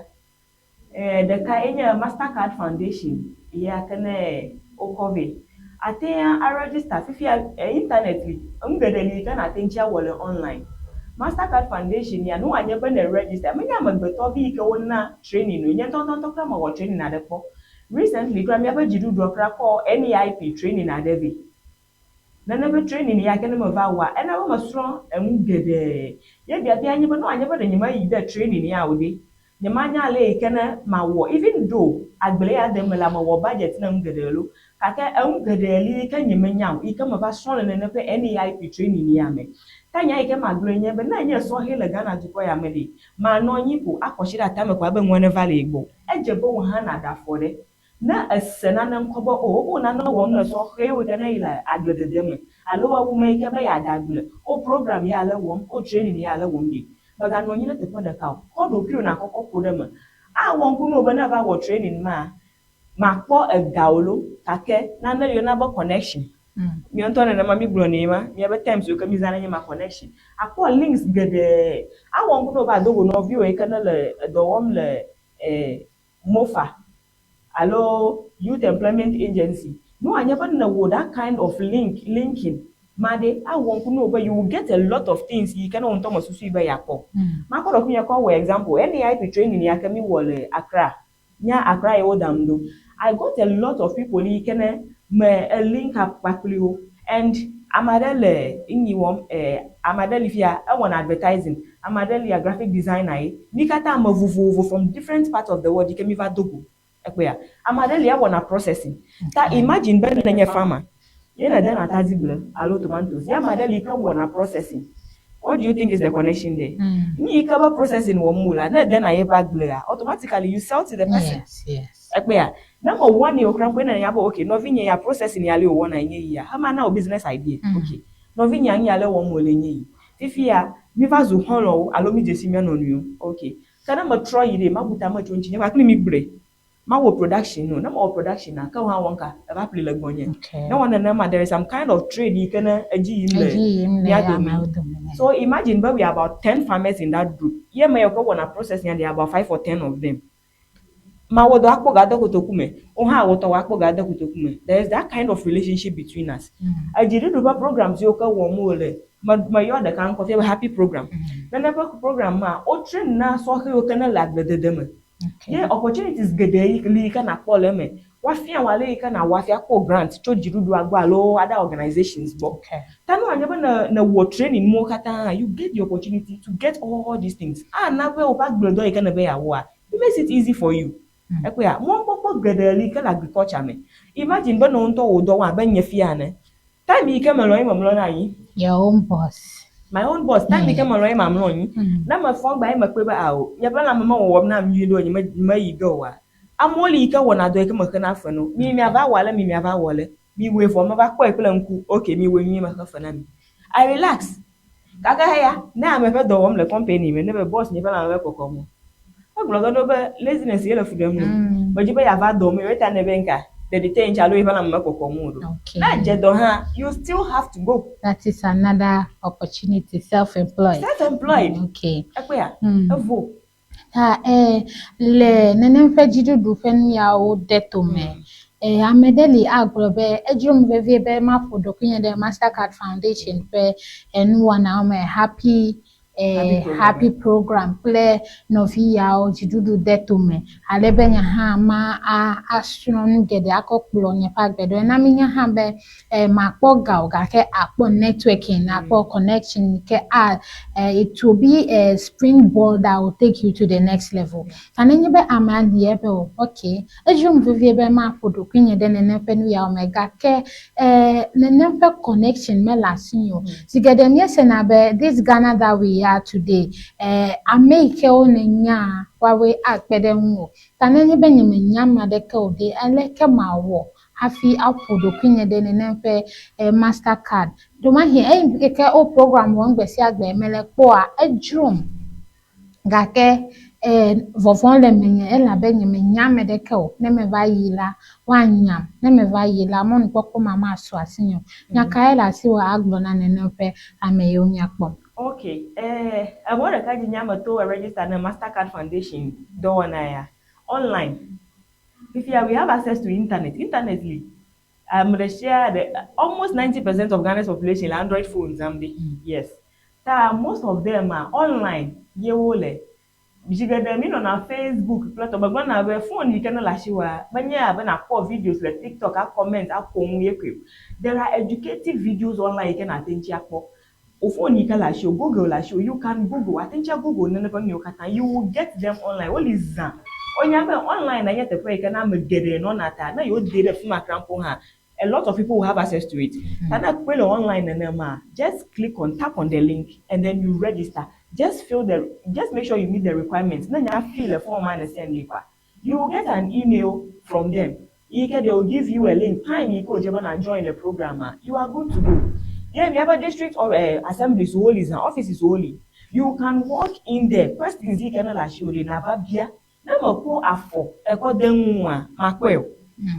Ɖeka ye nye Mastercard Foundation ya ke ne wokɔ vɛ. Ate ŋu a register fifia internet li. Enu geɖe li ke nate ŋuti awɔ le online. Mastercard Foundation ya nu wòanye be ne register menye amegbetɔvi yi ke wona training o. Nye ŋutɔŋutɔ kura mewɔ training aɖe kpɔ. Recently kura míaƒe dziɖuɖua kura kɔ NEIP training aɖe vɛ. Nene ƒe training ya ke ne meva wɔa, ena be mesrɔ̃ enu geɖe. Ye biabia nye be ne wòanye be ɖe nyemeyi ɖe training ya o ɖe, nyemanya ale yi ke ne mawɔ even though agble ya dem mele mewɔ budget na enu geɖe lo gake enu geɖe li yi ke nyemenya o yi ke meva srɔ̃ le nene ƒe NEIP training ya me. Ta nya yi ke magblɔe nye be ne enye sɔhɛ le Ghana dukɔ ya me ɖe, manɔ anyi ko akɔ asi ɖe atame ko abe nua neva le ye gbɔ. Edze be wò hã nàɖe afɔ ɖe. Ne ese nane ŋkɔ be o wobe nane wɔm le sɔhɛwo ke ne yi le agbledede me alo ewu me yi ke be yeade agble, wo program ya le wɔm, wo training ya le wɔm ɖe, mèganɔ anyi ɖe teƒe ɖeka o. Kɔ ɖokuiwò nàkɔkɔ ƒo ɖe eme. Awɔ ŋku na wò be ne eva wɔ training ma, makpɔ ega o lo gake nane li woyɔna be connection. Míawo ŋutɔ nenema mígblɔnɛ ma, míaƒe terms yiwo ke mízãna nye ma connection. Akpɔ links geɖe. Awɔ ŋku na wò be àdo go nɔviwò yi ke ne le edɔ wɔm le MOFA alo Youth Employment Agency. Ne wòanye be nèwɔ that kind of link linking ma ɖe, awɔ ŋku na wò be you will get a lot of things yi ke ne wò ŋutɔ mesusui be yeakpɔ. Makɔ ɖokuinye kɔ wɔ example. NEIP training ya ke míwɔ le Accra, nye Accra ye wodam ɖo. I got a lot of people yi ke ne me link up kpakpli wo and ame aɖe le ŋyi wɔm ame aɖe li fia ewɔna advertising, ame aɖe lia graphic designer ye. Mí katã ame vovovo from different parts of the world yi ke míva do go. Ekpɔea? Ame aɖe li ewɔna processing. Ta imagine be nenye farmer ye nèdena atadi alo tomatoes ye ame aɖe li ke wɔna processing. What do you think is the connection there? Nu yi ke be processing wɔm wòlea, ne edena yeƒe agblea, automatically you sell to the person. Yes. Ekpɔea? Ne mewɔnɛ o kura koe ne nya be okay nɔvinye ya processing ya le wòwɔna nye yia, ema na wò business idea. Okay. Nɔvinye ya nu ya le wɔm wòle nye yi. Fifia, míva zu xɔlɔ̃wo alo mídze si mía nɔnɔewo. Okay. Ke ne metrɔ yi ɖe, mabu tame tso ŋuti nye kpakple mi gblɔe. Mawɔ production no. Ne mewɔ production na, ke wò hã wɔ ŋka, eva ƒli le gbɔnye. Okay. Ne wɔ nenema, there is some kind of trade yi ke ne edzi yim le Edzi yim le mía dome. amewo dome. So imagine be we are about 10 farmers in that group. Ye me yiwo ke wɔna processing there are about 5 or 10 of them. Mawɔ dɔ akpɔ ga de kotoku me. Wo hã wɔ tɔwò akpɔ ga de kotoku me. There is that kind of relationship between us. Edziɖuɖu ƒe programs yiwo ke wɔm wole, me meyɔ ɖeka ŋkɔ fia be happy program. Nene ƒe program ma, wo train na sɔhɛwo ke ne le agbledede me. Okay. Ye opportunities geɖe yi li yi ke nakpɔ le eme. Woafia wò ale yi ke nàwɔ hafi akpɔ grant tso dziɖuɖua gbɔ alo other organizations gbɔ. Okay. Ta ne wòanye be ne nèwɔ training mawo katã, you get the opportunity to get all these things. Ana be woƒe agbledɔ yi ke nèbe yeawɔa, it makes it easy for you. Ekpɔea, mɔkpɔkpɔ geɖe li ke le agriculture me. Imagine be ne wò ŋutɔ wò dɔ wɔm abe nye fia ene. Time yi ke melɔ̃ ye memlɔna anyi. Your own boss. My own boss. Time yi ke melɔ̃ ye mamlɔ anyi. Ne mefɔ gba ye mekpɔe be ao, nye ƒe lãme mewɔwɔm nam nyuie ɖe o, nye meyi ge oa. Amewo li yi ke wɔna dɔ yi ke mexena fe na wo. Mi miava wɔ ale, mi miava wɔ ale. Mi wɔe vɔ meva kpɔe kple ŋku. Okay, mi wɔe nyuie mexe fe na mi. I relax. Gake heya, ne ame ƒe dɔ wɔm le company me, ne be boss nye ƒe lãme mekɔkɔm o. Egblɔ ge no be laziness ye le fu ɖem no. Medzi be yeava dɔ me o, eta ne be ŋka, ɖeɖi te ŋuti alo yeƒe lãme mekɔkɔm o ɖo. Okay. Ne edze dɔ hã, you still have to go. That is another opportunity, self-employed. Self-employed. Okay. Ekpɔea? Evo. Ta le nenem ƒe dziɖuɖu ƒe nu yawo de tome. Ame ɖe li agblɔ be edzrom vevie be maƒo ɖokuinye ɖe Mastercard Foundation ƒe nuwɔnawo me happy Happy program. Happy program kple nɔvi yawo dziɖuɖu de tome ale be nye hã ma a asrɔ̃ nu geɖe akɔ kplɔ nye ƒe agbe ɖo. Ena mínya hã be makpɔ ga o gake akpɔ networking, akpɔ connection ke a it will be a springboard that will take you to the next level. Ta nenye be amea li ebe o, okay, edzrom vevie be maƒo ɖokuinye ɖe nenem ƒe nu yawo me gake nenem ƒe connection mele asinye o. Zi geɖe míesena be this Ghana that we are today, ame yi ke wo nènyaa woawoe akpe ɖe ŋuwò. Ta nenye be nyemenya ame aɖeke o ɖe, aleke mawɔ hafi aƒo ɖokuinye ɖe nenem ƒe Mastercard? Ɖewomahi eyi ke wo program wɔm gbe sia gbe mele kpɔa, edzrom. Gake vɔvɔ̃ le menye elabe nyemenya ame ɖeke o. Ne meva yi la, woanyam. Ne meva yi la, mɔnukpɔkpɔ ma masu asinye o. Nya kae le asiwò agblɔ na nenem ƒe ame yiwo míakpɔ? Ok, emɔ ɖeka dzi nye ame to register ne Mastercard Foundation dɔwɔna ya online. Fifia we have access to internet. Internet li. Ame ɖe sia ɖe, almost 90% of Ghana's population le Android phone zam ɖe. Yes. Ta most of them are online ye wole. Zi geɖe mi nɔna Facebook kple tɔ megblɔna be phone yi ke ne le asiwòa, menye abe nakpɔ videos le TikTok, a comment, ako nu ye koe o. There are educative videos online yi ke nate ŋuti akpɔ. O phone yi ke le asiwò, Google le asiwò, you can Google, ate ŋuti a Google nene ƒe nu yiwo katã. You will get them online. Woli zã. Wonya be online nye teƒe yi ke ne ame geɖe nɔna ta ne yewo de ɖe fi ma krampo hã, a lot of people will have access to it. Ta ne ekpɔe le online nenema, just click on, tap on the link and then you register. Just make sure you meet the requirements. Ne nya fill the form and send it kwa. You will get an email from them. Yi ke they will give you a link. Time yi ke wòdze be na join the program ah, you are good to go. Yeah, we have a district or assemblies woli zã, offices woli. You can walk in there. Questions yi ke ne le asiwò ɖe nava bia. Ne mekɔ afɔ ekɔ de ŋua, makpɔe o.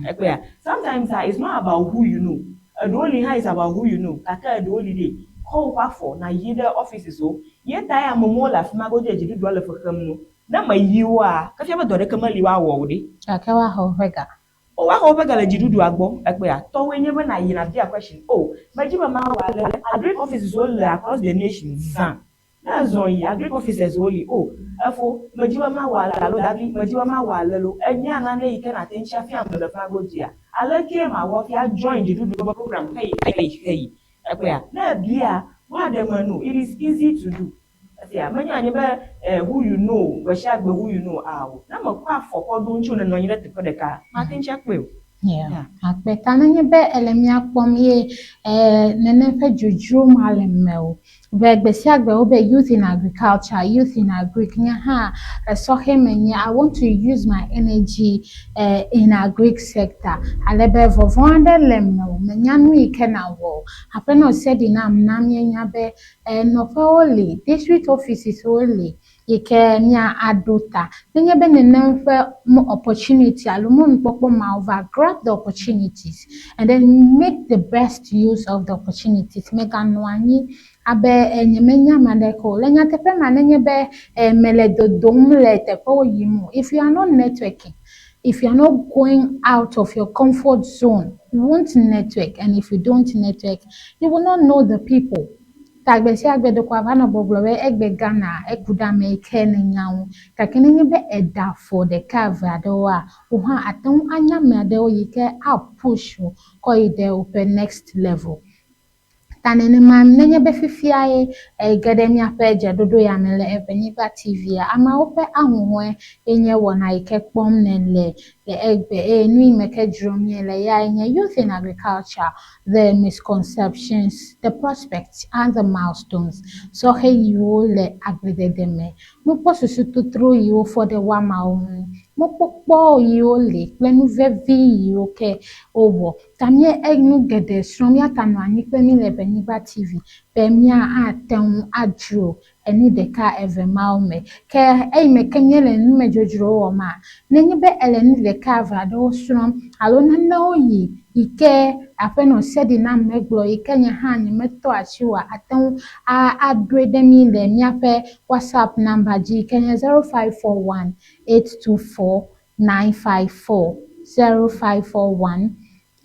Ekpɔea? Sometimes ah, it's not about who you know. Eɖewo li hã is about who you know. Gake eɖewo li ɖe, kɔ woƒe afɔ na yi ɖe offices wo. Ye ta ye amewo le afi ma godzi dziɖuɖua le fexem nu. Ne meyi woa, ke fia be dɔ ɖeke meli woawɔ o ɖe. Gake woaxɔ woƒe ga. O woaxɔ woƒe ga le dziɖuɖua gbɔ. Ekpɔea? Tɔwoe nye be na yi na bia question. O, medzi be mawɔ ale. Agric offices wo le across the nation zã. Ne ezɔ yi agric officers wo li. O, efo, medzi be mawɔ ale alo davi, medzi be mawɔ ale lo. Enya nane yi ke nate ŋuti afia ame le fima godzia. Aleke mawɔ fia join dziɖuɖu ƒe program xeyi xeyi xeyi. Ekpɔea? Ne ebia, woaɖe me no. It is easy to do. Esia menye anyi be who you know gbe sia gbe who you know awo. Ne mekɔ afɔ kɔ ɖo ŋuti o nenɔ anyi ɖe teƒe ɖeka, mate ŋuti akpɔe o. Yeah. Akpe ta nenye be ele mía kpɔm ye nenem ƒe dzodzro ma le mewò be gbe sia gbe wobe youth in agriculture, youth in agric, nye hã sɔhɛ menye, I want to use my energy in agric sector. Ale be vɔvɔ̃ aɖe le mewò, menya nu yi ke nawɔ o. Aƒenɔ Sedinam na míenya be nɔƒewo li, district offices wo li yi ke mía aɖo ta. Nenye be nenem ƒe opportunity alo mɔnukpɔkpɔ mawo va, grab the opportunities and then make the best use of the opportunities. Meganɔ anyi abe nyemenya ame aɖeke o. Le nyateƒe ma nenye be mele dodom le teƒewo yim o, if you are not networking, if you are not going out of your comfort zone, you won't network, and if you don't network, you will not know the people. Ta gbe sia gbe ɖeko ava nɔ gbɔgblɔ be egbe Ghana eku ɖe ame yi ke nenya ŋu. Gake nenye be èɖe afɔ ɖeka eve aɖewoa, wò hã ate ŋu anya ame aɖewo yi ke a push wò kɔ yi ɖe woƒe next level. Ta nenema nenye be fifia ye ege ɖe míaƒe dzeɖoɖo ya me le Eʋenyigba TV-a, ameawo ƒe ahuhɔ̃e ye nye wɔna yi ke kpɔm nèle le egbe eye nu yi me ke dzrom míele yae nye Youth in Agriculture, the misconceptions, the prospects and the milestones. Sɔhɛ yiwo le agbledede me, nukpɔsusu totro yiwo fɔ ɖe woamawo ŋu, mɔkpɔkpɔ yiwo li kple nu vevi yiwo ke wowɔ. Ta mía enu geɖe srɔ̃m ya ta nɔ anyi kple mí le Eʋenyigba TV be mía ate ŋu adzro enu ɖeka eve mawo me. Ke eyi me ke míele numedzodzrowo wɔma, nenye be ele nu ɖeka eve aɖewo srɔ̃m alo nanewo yi yi ke aƒenɔ Sedinam megblɔ yi ke nye hã nyemetɔ asi oa, ate ŋu aɖoe ɖe mí le míaƒe WhatsApp number dzi yi ke nye 0541 824 954 0541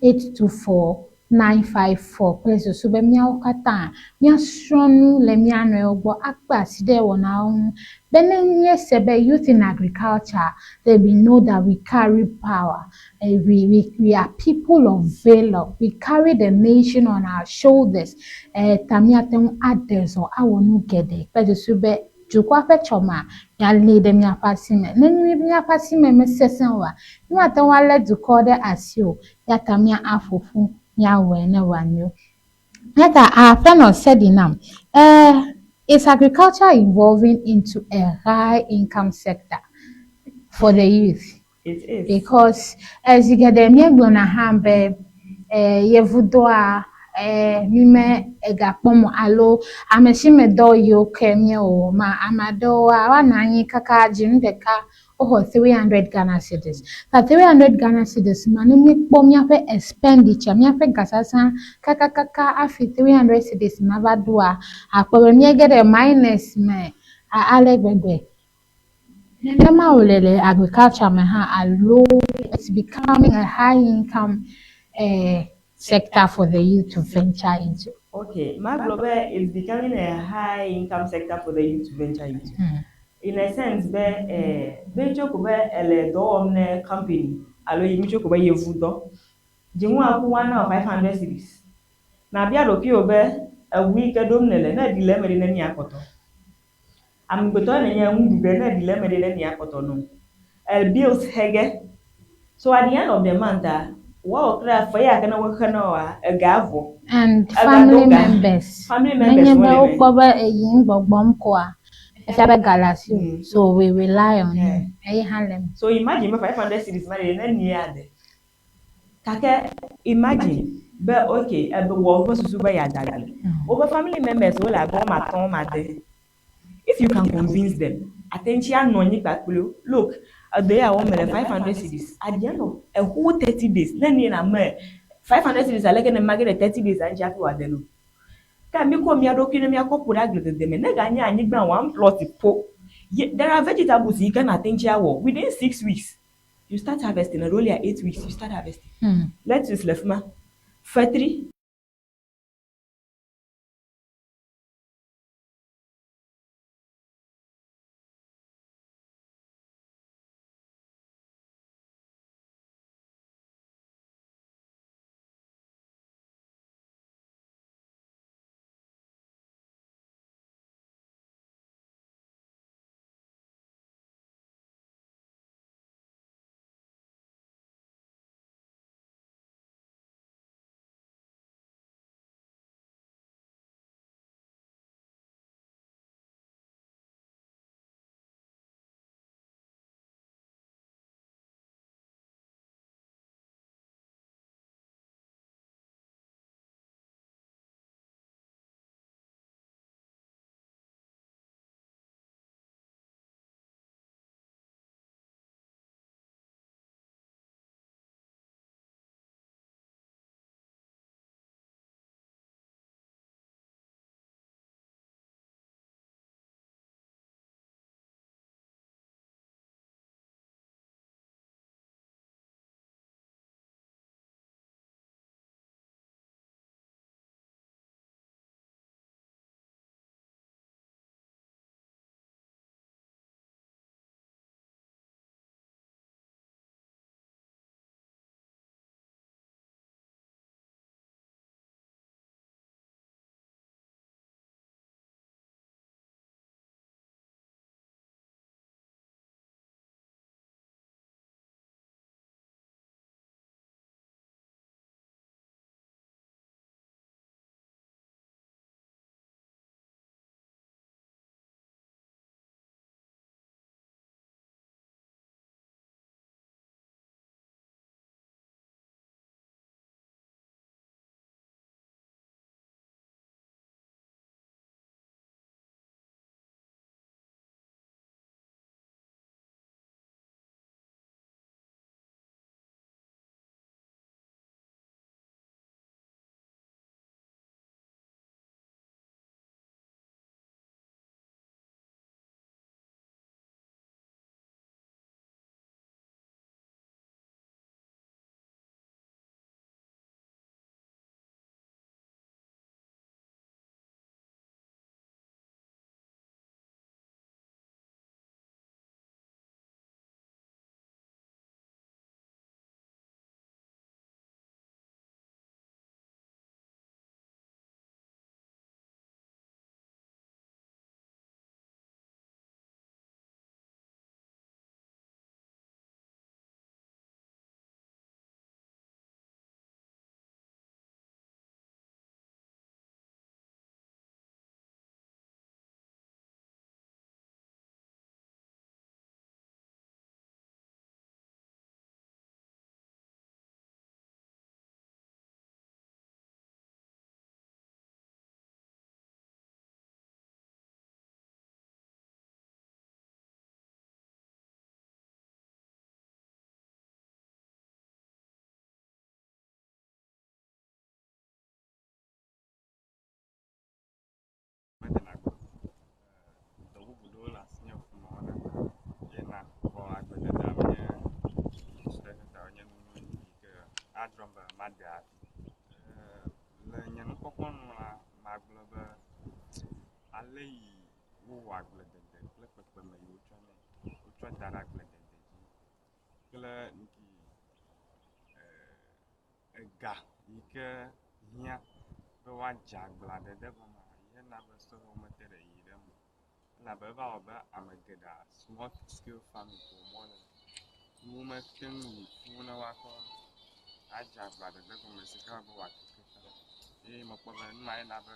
824 954 kple susu be míawo katã míasrɔ̃ nu le mía nɔewo gbɔ akpe asi ɖe wɔnawo ŋu be ne míese be youth in agriculture, then we know that we carry power. We are people of valor. We carry the nation on our shoulders. Ta míate ŋu aɖe zɔ awɔ nu geɖe kple susu be dukɔa ƒe tsɔmea míalée ɖe míaƒe asi me. Ne míaƒe asi me mesesẽ oa, mímate ŋu alé dukɔ ɖe asi o. Ya ta mía aƒo ƒu míawɔe ne wòanyo. Ya ta aƒenɔ Sedinam, is agriculture evolving into a high income sector for the youth? It is. Because zi geɖe míegblɔna hã be yevudɔa Mi me egakpɔm o alo ame si me dɔ yiwo ke míewɔ ma ame aɖewoa woanɔ anyi kaka dzinu ɖeka woxɔ 300 Ghana cedis. Ta 300 Ghana cedis ma ne míekpɔ míaƒe expenditure, míaƒe gasasã kakakaka hafi 300 cedis ma va ɖoa, akpɔ be míege ɖe minus me ale gbegbe. Nenema wòle le agriculture me hã alo it's becoming a high income sector for the youth to venture into. Okay, magblɔ be it's becoming a high income sector for the youth to venture into. In a sense be be tso ko be ele dɔ wɔm ne company alo yi mi tso ko be yevu dɔ. Dzinu aku one na 500 cedis. Na bia ɖokuiwò be eʋu yi ke ɖom nele ne eɖi le eme ɖe ne mia kpɔtɔ. Amegbetɔ nenye nuɖuɖu ne eɖi le eme ɖe ne mia kpɔtɔ no. Bills hege. So at the end of the month, wɔwɔ kple fe ya ke ne woxe na woa, ega vɔ. And family members. Family members Nenye be wokpɔ be eyim gbɔgbɔm koa, efia be ga le asiwò. So we rely on you. Eye hã le eme. So imagine be 500 cedis ma ɖe ne nie ade. Gake imagine be okay, ebe wɔ woƒe susu be yeada agble. Woƒe family members wole abe woame atɔ̃ woame ade. If you can convince them, ate ŋuti anɔ anyi kpakple wo. Look, edɔ ya wɔm mele 500 cedis. At the end of a whole 30 days, ne nie na me 500 cedis aleke ne mage ɖe 30 days ŋuti hafi wòade no. Ke mi kɔ mia ɖokui ne miakɔ ƒo ɖe agbledede me. Ne ganye anyigba one plot po. There are vegetables yi ke nate ŋuti awɔ within 6 weeks. You start harvesting. Eɖewo lia 8 weeks you start harvesting. Lettuce le fi ma. Fetri. adzrom be maɖe avi. Le nye nukpɔkpɔ nu la, magblɔ be ale yi wowɔ agbledede kple kpekpeme yi wotsɔ nɛ, wotsɔ da ɖe agbledede dzi kple nuki ega yi ke hiã be woadze agblea dede gɔmea, ye na be sɔhewo mete ɖe yiyi ɖe eme o. Elabe eva wɔ be ame geɖea small scale farming ko wɔm wole. Womete ŋu li fũu ne woakɔ adze agblea dede gɔme si ke awɔe be wòakeke ta. Eye mekpɔ be nu ma ye na be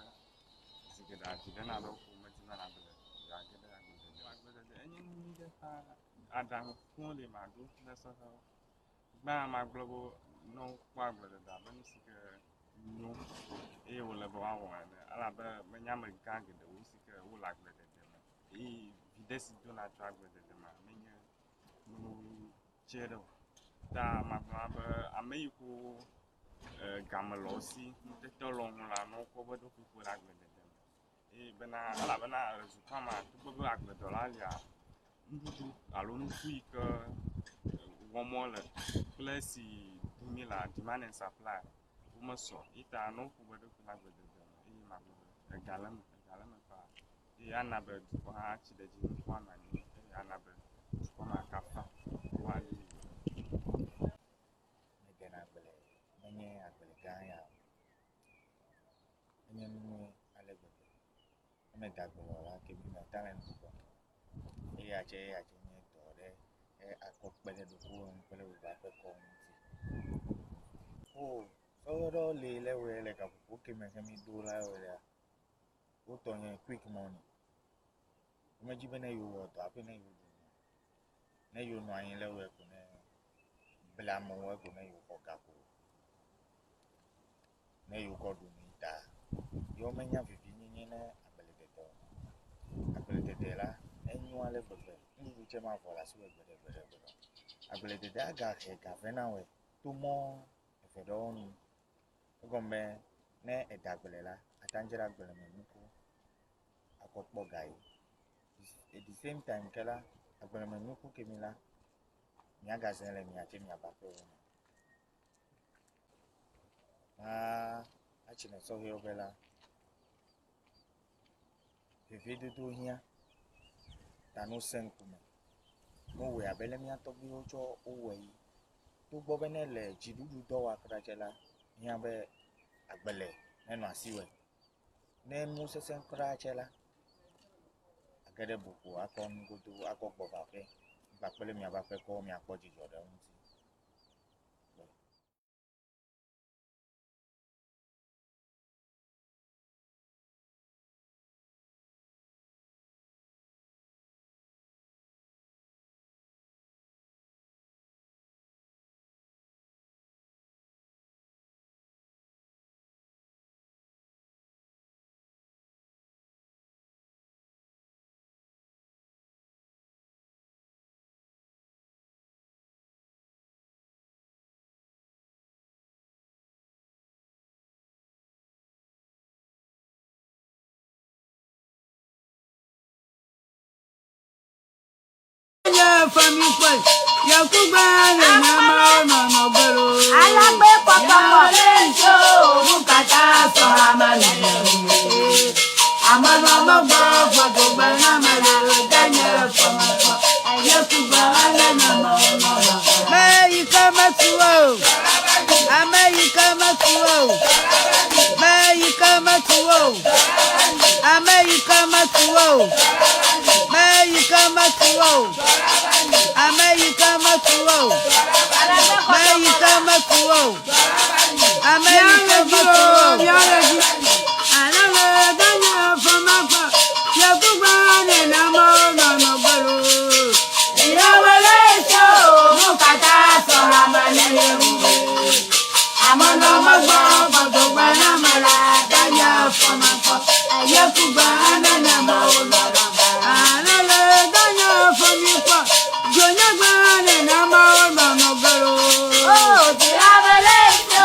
zi geɖea dzi ɖena le wo ƒo womedina be yewoage ɖe agbledede me. Agbledede enye nu nyui ɖe paa. Aɖaŋu koŋ li maɖo ne sɔhɛwo. Gbã magblɔ be ne wokpɔ agbledede abe nu si ke nyo eye wòle be woawɔ ene elabe menye amegã geɖewo si ke wole agbledede me eye viɖe si dona tso agbledede mea menye nu tsɛ ɖe o. Ta magblɔ na be ame yi ke game le wo si, ŋutete le wo ŋu la, ne wokɔ woƒe ɖokui ƒo ɖe agbledede me eye bena elabena le dukɔa mea, togbɔ be agbledɔla lia, nuɖuɖu alo nuku yi ke wɔm wole kple esi ɖum míelea, demand and supply womesɔ o. Eyi ta ne woƒo woƒe ɖokui ɖe agbledede me eye magblɔ be ega le eme, ega le eme paa eye ana be dukɔ hã atsi ɖe edzi, nuku anɔ anyi eye ana be dukɔ ma kafa woali. Medena agble, menye agble gã ya o. Enye nu nyui ale gbegbe. Ne mede agble o la, ke mi mate ŋu nu gɔme o. Eya tse eya tse nye dɔ ɖe ye akɔ kpe ɖe ɖokuiwò ŋu kple wò aƒekɔ ŋuti. O sɔhɛ ɖewo li le wɔe le gaƒoƒo ke me ke mi ɖo la wɔea, wotɔ nye quick money. Womedzi be ne yewowɔ dɔ hafi ne yewoɖu nu o. Ne yewonɔ anyi le wɔe ko ne ble amewo ko ne yewoxɔ ga ko ne yewokɔ ɖu nui ta ye womenya vivinyenye ne agbledede o. Agbledede la, enyo ale gbegbe. Nuɖuɖu tsɛ mavɔ le asiwò gbeɖegbeɖegbeɖe o. Agbledede agahe ga vɛ na wòe to mɔ eve ɖewo nu. Egɔme be ne ède agble la, ate ŋu adzra agblemenuku akɔ kpɔ ga ye. At the same time ke la, agblemenuku kemi la, miagazãe le mia tse miaƒe aƒewo me. Aa atsi ne sɔhɛwo be la, veviedodo hiã ta ne wose ŋkume. Ne wowɔe abe ale mía tɔgbuiwo tsɔ wowɔe yi. Togbɔ be ne ele dziɖuɖu dɔ wɔa kura tse la, hiã be agble nenɔ asiwò. Ne nu sesẽ kura tse la, age ɖe boƒo akɔ nugodo akɔ gbɔ va aƒe kpakple miaƒe aƒekɔwo miakpɔ dzidzɔ ɖe eŋuti. Alagbe kpɔkpɔkpɔ.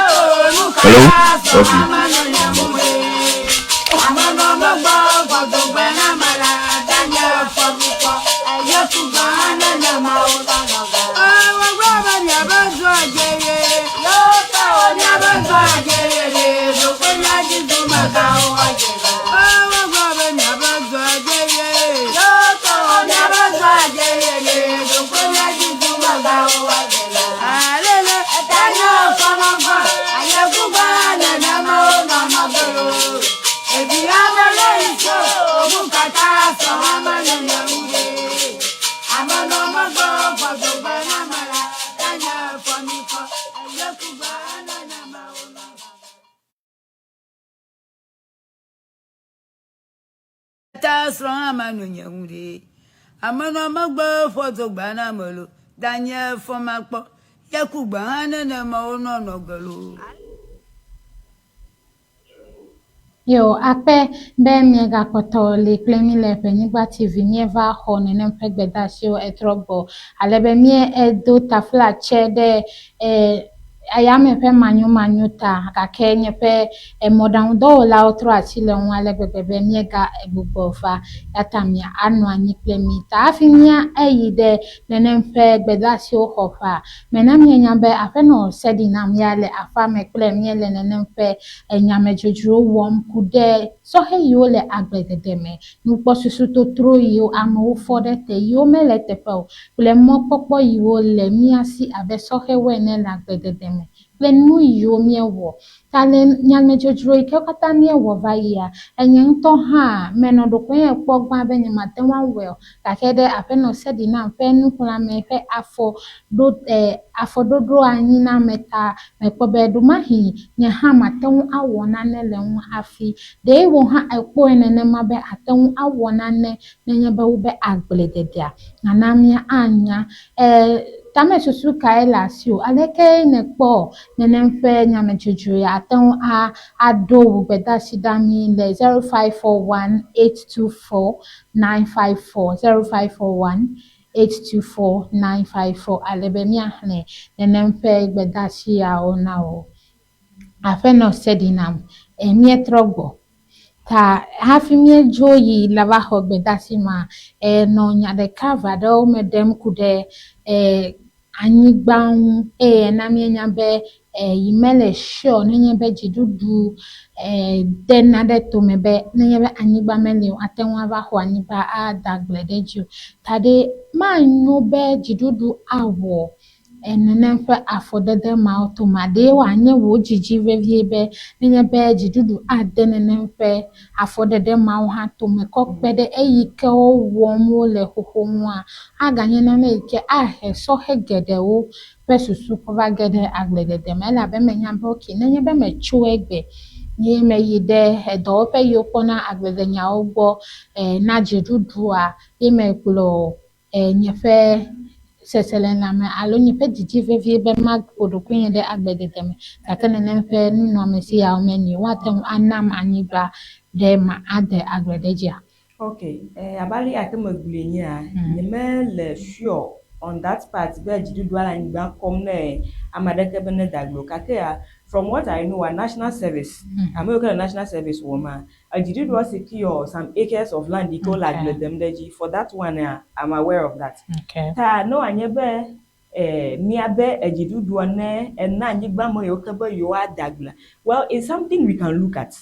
Hello? Okay. Ta srɔ̃ hã manɔ nye ŋu ɖe. Amenɔ megbe fɔ dogba na ame lo. Danye fɔ makpɔ. Ye ku gbe hã nenema wonɔ nɔ ge lo. Yo, akpe be miegakpɔtɔ li kple mí le Ƒenyigba TV. Míeva xɔ nenem ƒe gbedeasiwo etrɔ gbɔ ale be míedo taflatse ɖe e ayame ƒe manyomanyo ta gake nye ƒe mɔɖaŋudɔwɔlawo trɔ asi le ŋu ale gbegbe be míega gbugbɔ va ya ta mia anɔ anyi kple mí. Ta hafi mía eyi ɖe nenem ƒe gbedeasiwo xɔƒea, mena mienya be aƒenɔ Sedinam ya le aƒea me kple míele nenem ƒe nyamedzodzro wɔm ku ɖe sɔhɛ yiwo le agbledede me, nukpɔsusu totro yiwo amewo fɔ ɖe te yiwo mele eteƒe o kple mɔkpɔkpɔ yiwo le mía si abe sɔhɛwo ene le agbledede me kple nu yiwo míewɔ. Ta le nyamedzodzro yi ke katã míewɔ va yia, enye ŋutɔ hã menɔ ɖokuinye kpɔ gbã be nyemate ŋu awɔe o. Gake ɖe aƒenɔ Sedinam ƒe nuxlɔ̃ame ƒe afɔ ɖo e afɔɖoɖo anyi na ame ta mekpɔ be ɖomahi nye hã mate ŋu awɔ nane le ŋu hafi. Ɖe wò hã èkpɔe nenema be àte ŋu awɔ nane nenye be wobe agblededea nana mía anya? E tamesusu kae le asiwò? Aleke nèkpɔ nenem ƒe nyamedzodzroe ate ŋu a aɖo wò gbedeasi ɖa mí le 0541 824 954 0541 824 954 ale be míaxlẽ nenem ƒe gbedeasi yawo na wò. Aƒenɔ Sedinam, e míetrɔ gbɔ. Ta hafi míedzo yi la va xɔ gbedeasi ma, enɔ nya ɖeka eve aɖewo me ɖem ku ɖe e anyigba ŋu eye na míenya be e yi mele sure nenye be dziɖuɖu e de naɖe tome be nenye be anyigba meli o ate ŋu ava xɔ anyigba ada agble ɖe edzi o. Ta ɖe manyo be dziɖuɖu awɔ nenem ƒe afɔdede mawo tome ɖe wòanye wò dzidzi vevie be nenye be dziɖuɖu ade nenem ƒe afɔɖeɖe mawo hã tome kɔ kpe ɖe eyi ke wɔm wole xoxo ŋua, aganye nane yi ke ahe sɔhɛ geɖewo ƒe susu kɔ va ge ɖe agbledede me elabe menya be okay nenye be metso egbe ye meyi ɖe edɔwɔƒe yi wokpɔna agbledenyawo gbɔ e na dziɖuɖua ye megblɔ e nye ƒe seselelãme alo nye ƒe didi vevie be maƒo ɖokuinye ɖe agbledede me gake nenem ƒe nunɔamesi yawo meli o, woate ŋu anam anyigba ɖe ma ade agble ɖe edzia? Okay, eh, abe ale ya ke megblɔe nyea, nyemele sure on that part be dziɖuɖua le anyigba kɔm ne ame aɖeke be neda agble o. Gakea, from what I know, national service, ame yiwo ke le national service wɔma, edziɖuɖua secure some acres of land yi ke wole agble dem ɖe edzi. For that one, I'm aware of that. Ta ne wòanye be eh, míabe edziɖuɖua ne ena anyigba me yiwo ke be yewoade agblea, well, it's something we can look at.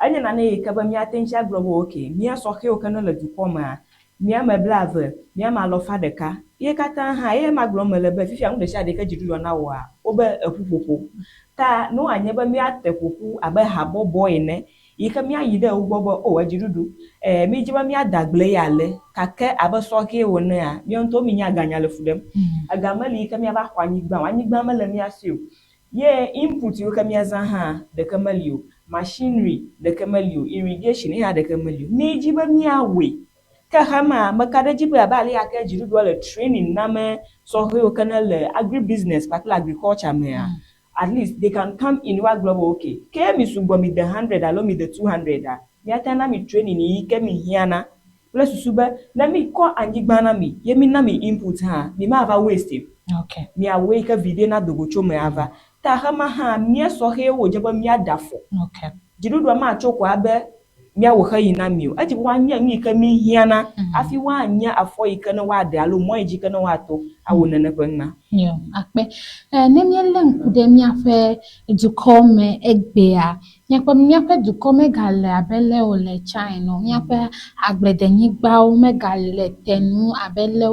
Enye nane yi ke be míate ŋu agblɔ be okay, mía sɔhɛwo ke ne le dukɔ mea, mía ame blaeve, mía ame alɔfa ɖeka, ye katã hã eye ma gblɔm mele be fifia nu ɖe sia ɖe yi ke dziɖuɖua nawɔa, wobe eƒuƒoƒo. Ta ne wòanye be míate ƒoƒu abe habɔbɔ ene yi ke míayi ɖe wo gbɔ be o edziɖuɖu, eh, mídzi be míade agble ya ale gake abe sɔhɛwo enea, míawo ŋutɔwo mínya ganya le fu ɖem. Ega meli yi ke míava xɔ anyigba o, anyigba mele mía si o. Ye input yiwo ke míazã hã ɖeke meli o, machinery ɖeke meli o, irrigation ye hã ɖeke meli o. Mídzi be míawɔe. Ke xema, meka ɖe edzi be abe ale ya ke dziɖuɖua le training name sɔhɛwo ke ne le agri business kpakple agriculture mea, at least they can come in woagblɔ be okay, ke mi sugbɔ mi de 100 alo mi de 200 a, míate na mi training yi ke mi hiãna kple susu be ne mi kɔ anyigba na mi ye mi na mi input hã, mi mava waste o. Okay. Miawɔe yi ke viɖe na dogo tso me ava. Ta xema hã, mía sɔhɛwo wòdze be míaɖe afɔ. Okay. Dziɖuɖua matso ko abe míawɔ xeyi na mi o. Edzi be woanye nu yi ke mi hiãna hafi woanye afɔ yi ke ne woaɖe alo mɔ yi dzi ke ne woato awɔ nene ƒe nua. Yo, akpe. E, ne míelé ŋku ɖe míaƒe dukɔ me egbea, míakpɔ be míaƒe dukɔ megale abe lé wòle tsã ene o. Míaƒe agbledenyigbawo megale te nu abe lé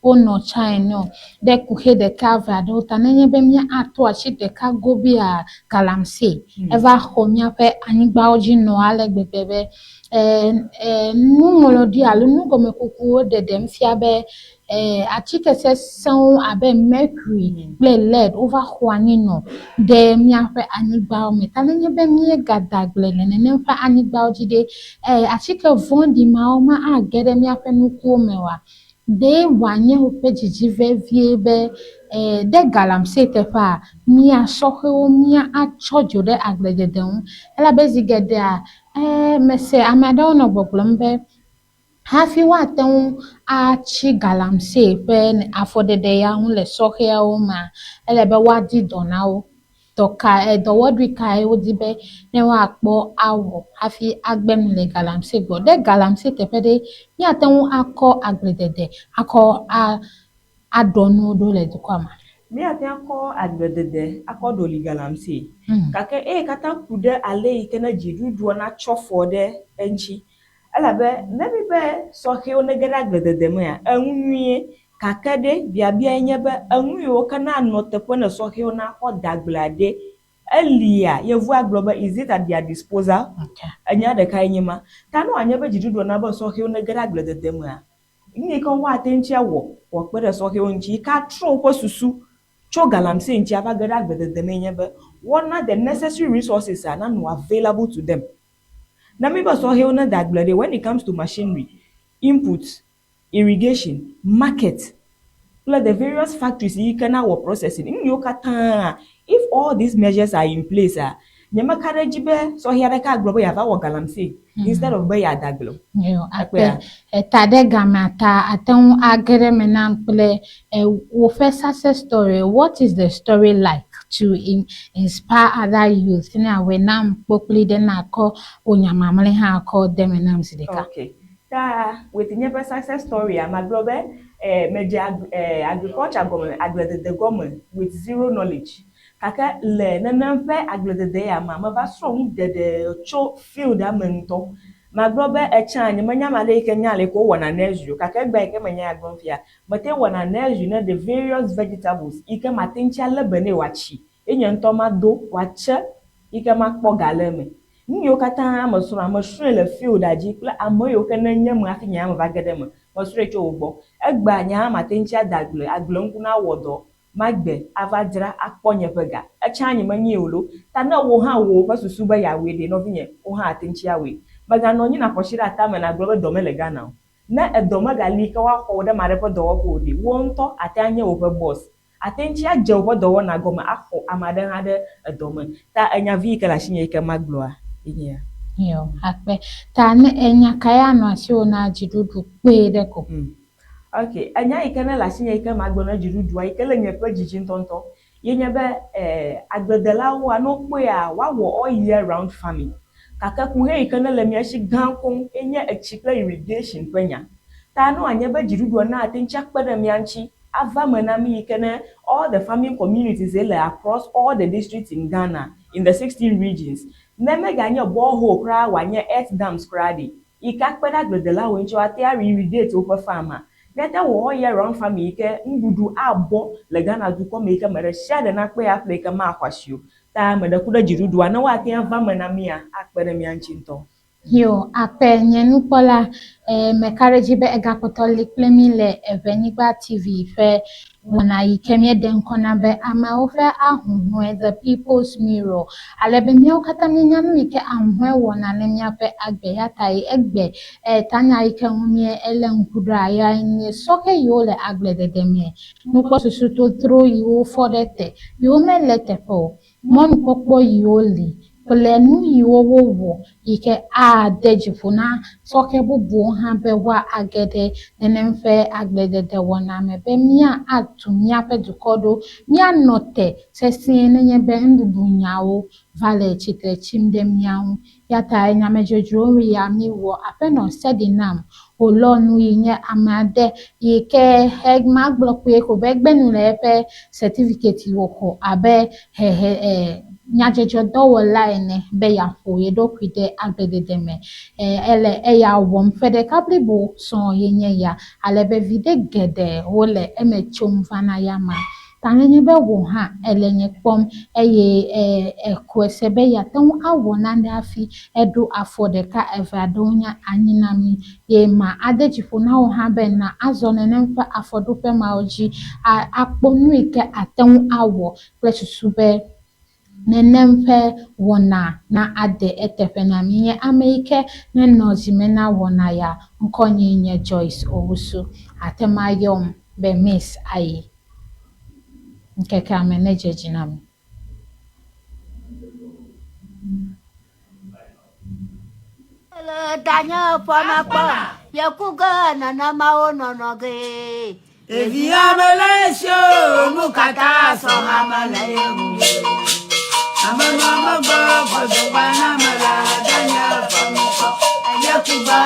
wonɔ tsã ene o. Ɖe kuxi ɖeka eve aɖewo ta nenye be mía ato asi ɖeka gobia galamsey eva xɔ míaƒe anyigbawo dzi nɔ ale gbegbe be e, e, nuŋlɔɖi alo nugɔmekukuwo ɖeɖem fia be eh, atike sesẽwo abe mercury kple lead wova xɔ anyi nɔ ɖe míaƒe anyigbawo me. Ta nenye be míegada agble le nenem ƒe anyigbawo dzi ɖe, eh, atike vɔ̃ɖi mawo ma age ɖe míaƒe nukuwo me oa? Ɖe wòanye woƒe dzidzi vevie be eh, ɖe galamsey teƒea, mía sɔhɛwo mía atsɔ dzo ɖe agbledede ŋu. Elabe zi geɖea, eh, mese ame aɖewo nɔ gbɔgblɔm be hafi woate ŋu atsi galamsey ƒe afɔɖeɖe ya ŋu le sɔhɛawo mea, ele be woadi dɔ na wo. Dɔ ka, dɔwɔɖui kae wodi be ne woakpɔ awɔ hafi agbe nu le galamsey gbɔ. Ɖe galamsey teƒe ɖe, míate ŋu akɔ agbledede akɔ a aɖɔ nuwo ɖo le dukɔa me? Míate ŋu akɔ agbledede akɔ ɖoli galamsey. Gake eye katã ku ɖe ale yi ke ne dziɖuɖua natsɔ fɔ ɖe eŋuti. Elabe ne mi be sɔhɛwo nege ɖe agbledede mea, enu nyuie. Gake ɖe, biabiae nye be enu yiwo ke nanɔ teƒe ne sɔhɛwo nakɔ de agblea ɖe, elia? Yevua gblɔ be is it at their disposal? Enya ɖekae nye ma. Ta ne wòanye be dziɖuɖua na be sɔhɛwo nege ɖe agbledede mea, nu yi ke woate ŋuti awɔ wòakpe ɖe sɔhɛwo ŋuti yi ke atrɔ woƒe susu tso galamsey ŋuti ava ge ɖe agbledede mee nye be woana the necessary resources a nanɔ available to them. Ne mi be sɔhɛwo nede agble ɖe, when it comes to machinery, input, irrigation, market kple the various factories yi ke na wɔ processing, nu yiwo katã, if all these measures are in place a, nyemeka ɖe edzi be sɔhɛ aɖeke agblɔ be yeava wɔ galamsey instead of be yeade agble o. Yo, akpe. Ekpea? Eta ɖe gamea ta ate ŋu age ɖe eme nam kple woƒe success story. What is the story like to in inspire other youth? Ne awɔe nam kpokpli ɖe nakɔ wò nya mamlɛ hã kɔ de eme nam zi ɖeka. Okay. Ta with nye ƒe success story a, magblɔ be medze agriculture gɔme, agbledede gɔme with zero knowledge. Gake le nenem ƒe agbledede ya mea, meva srɔ̃ nu geɖe tso field a me ŋutɔ. Magblɔ be etsã nyemenya ame aɖe yi ke nya ale yi ke wowɔna nursery o. Gake egbea yi ke menya ya gblɔm fia, mete wɔna nursery ne the various vegetables yi ke mate ŋuti alé be nɛ wòatsi ye nye ŋutɔ mado wòatse yi ke makpɔ ga le eme. Nu yiwo katã mesrɔ̃a, mesrɔ̃e le field a dzi kple ame yiwo ke ne nye me hafi nye hã meva ge ɖe eme. Mesrɔ̃e tso wo gbɔ. Egbea nye hã mate ŋuti ade agble, agbleŋku nawɔ dɔ, magbe ava dzra akpɔ nye ƒe ga. Etsã nyemenyee o lo. Ta ne wò hã wò ƒe susu be yeawɔe ɖe, nɔvinye, wò hã àte ŋuti awɔe. Mèganɔ anyi nàƒo asi ɖe atame nàgblɔ be dɔ mele Ghana o. Ne edɔ megali ke woaxɔ wò ɖe ame aɖe ƒe dɔwɔƒe o ɖe, wò ŋutɔ àte anye woƒe boss. Àte ŋuti adze woƒe dɔwɔna gɔme axɔ ame aɖe hã ɖe edɔ me. Ta enya vi yi ke le asinye yi ke magblɔa ye nye ya. Yo, akpe. Ta ne enya kae anɔ asiwò na dziɖuɖu kpuie ɖe ko? Ok, enya yi ke ne le asinye yi ke magblɔ na dziɖuɖua yi ke le nye ƒe dzi dzi ŋutɔŋutɔ ye nye be agbledelawoa ne wokpɔea woawɔ all year round farming. Gake kuxe yi ke ne le mía si gã koŋ ye nye etsi kple irrigation ƒe nya. Ta ne wòanye be dziɖuɖua na ate ŋuti akpe ɖe mía ŋuti ava eme na mí yi ke ne all the farming communities ye le across all the districts in Ghana in the 16 regions ne meganye borehole kura wòanye earth dams kura ɖi yi ke akpe ɖe agbledelawo ŋuti woate ŋu irrigate woƒe farm a, míate ŋu awɔ all year round farming yi ke nuɖuɖu abɔ le Ghana dukɔ me yi ke ame ɖe sia ɖe nakpɔe aƒle yi ke maxɔ asi o. Ta meɖe ku ɖe dziɖuɖua ne woate ŋu ava eme na mía akpe ɖe mía ŋuti ŋutɔ. Yo, akpe nye nukpɔla, meka ɖe edzi be egakpɔtɔ li kple mí le Eʋenyigba TV ƒe wɔna yi ke míeɖe ŋkɔ na be amewo ƒe ahuhɔ̃e, The People's Mirror. Ale be míawo katã míenya nu yi ke ahuhɔ̃e wɔna ne míaƒe agbe. Ya ta yi egbe tanya yi ke ŋu mí elé ŋku ɖoa yae nye sɔhɛ yiwo le agbledede me, nukpɔsusu totro yiwo fɔ ɖe te, yiwo mele teƒe o, mɔnukpɔkpɔ yiwo li kple nu yiwo wowɔ yi ke ade dzi ƒo na sɔhɛ bubuwo hã be woage ɖe nenem ƒe agbledede wɔna me be mía atu míaƒe dukɔ ɖo, míanɔ te sesĩe nenye be nuɖuɖu nyawo va le tsitre tsim ɖe mía ŋu. Ya ta nyamedzodzro ya míwɔ aƒenɔ Sedinam wòlɔ nu yi nye ame aɖe yi ke magblɔ kpuie ko be egbe nu le eƒe certificate yi wòxɔ abe hehe nyadzɔdzɔdɔwɔla ene be yeaƒo ye ɖokui ɖe agbledede me. Ele eya wɔm ƒe ɖeka blibo sɔŋ ye nye ya ale be viɖe geɖe wole eme tsom vana ya ma. Ta nenye be wò hã èle nye kpɔm eye èxɔe se be yeate ŋu awɔ nane hafi eɖo afɔ ɖeka eve aɖewo nye anyi na mí ye ma ade dzi ƒo na wò hã be na azɔ nenem ƒe afɔɖoƒe mawo dzi akpɔ nu yi ke àte ŋu awɔ kple susu be nenem ƒe wɔna na ade eteƒe na mí. Nye ame yi ke nenɔ zime na wɔna ya ŋkɔnyee nye Joyce Owusu. Àte ŋu ayɔm be Miss Ayi. Ŋkekea me nedze edzi na mi. Le danye ƒe makpɔ yeku ge nenema wonɔnɔ gee. Ɖevi ame le esi o, nu katã sɔ ame le ye ŋu. Ame nɔ megbe gbɔdzɔgba na ame le danye ƒe ŋkɔ. Yeku gbe.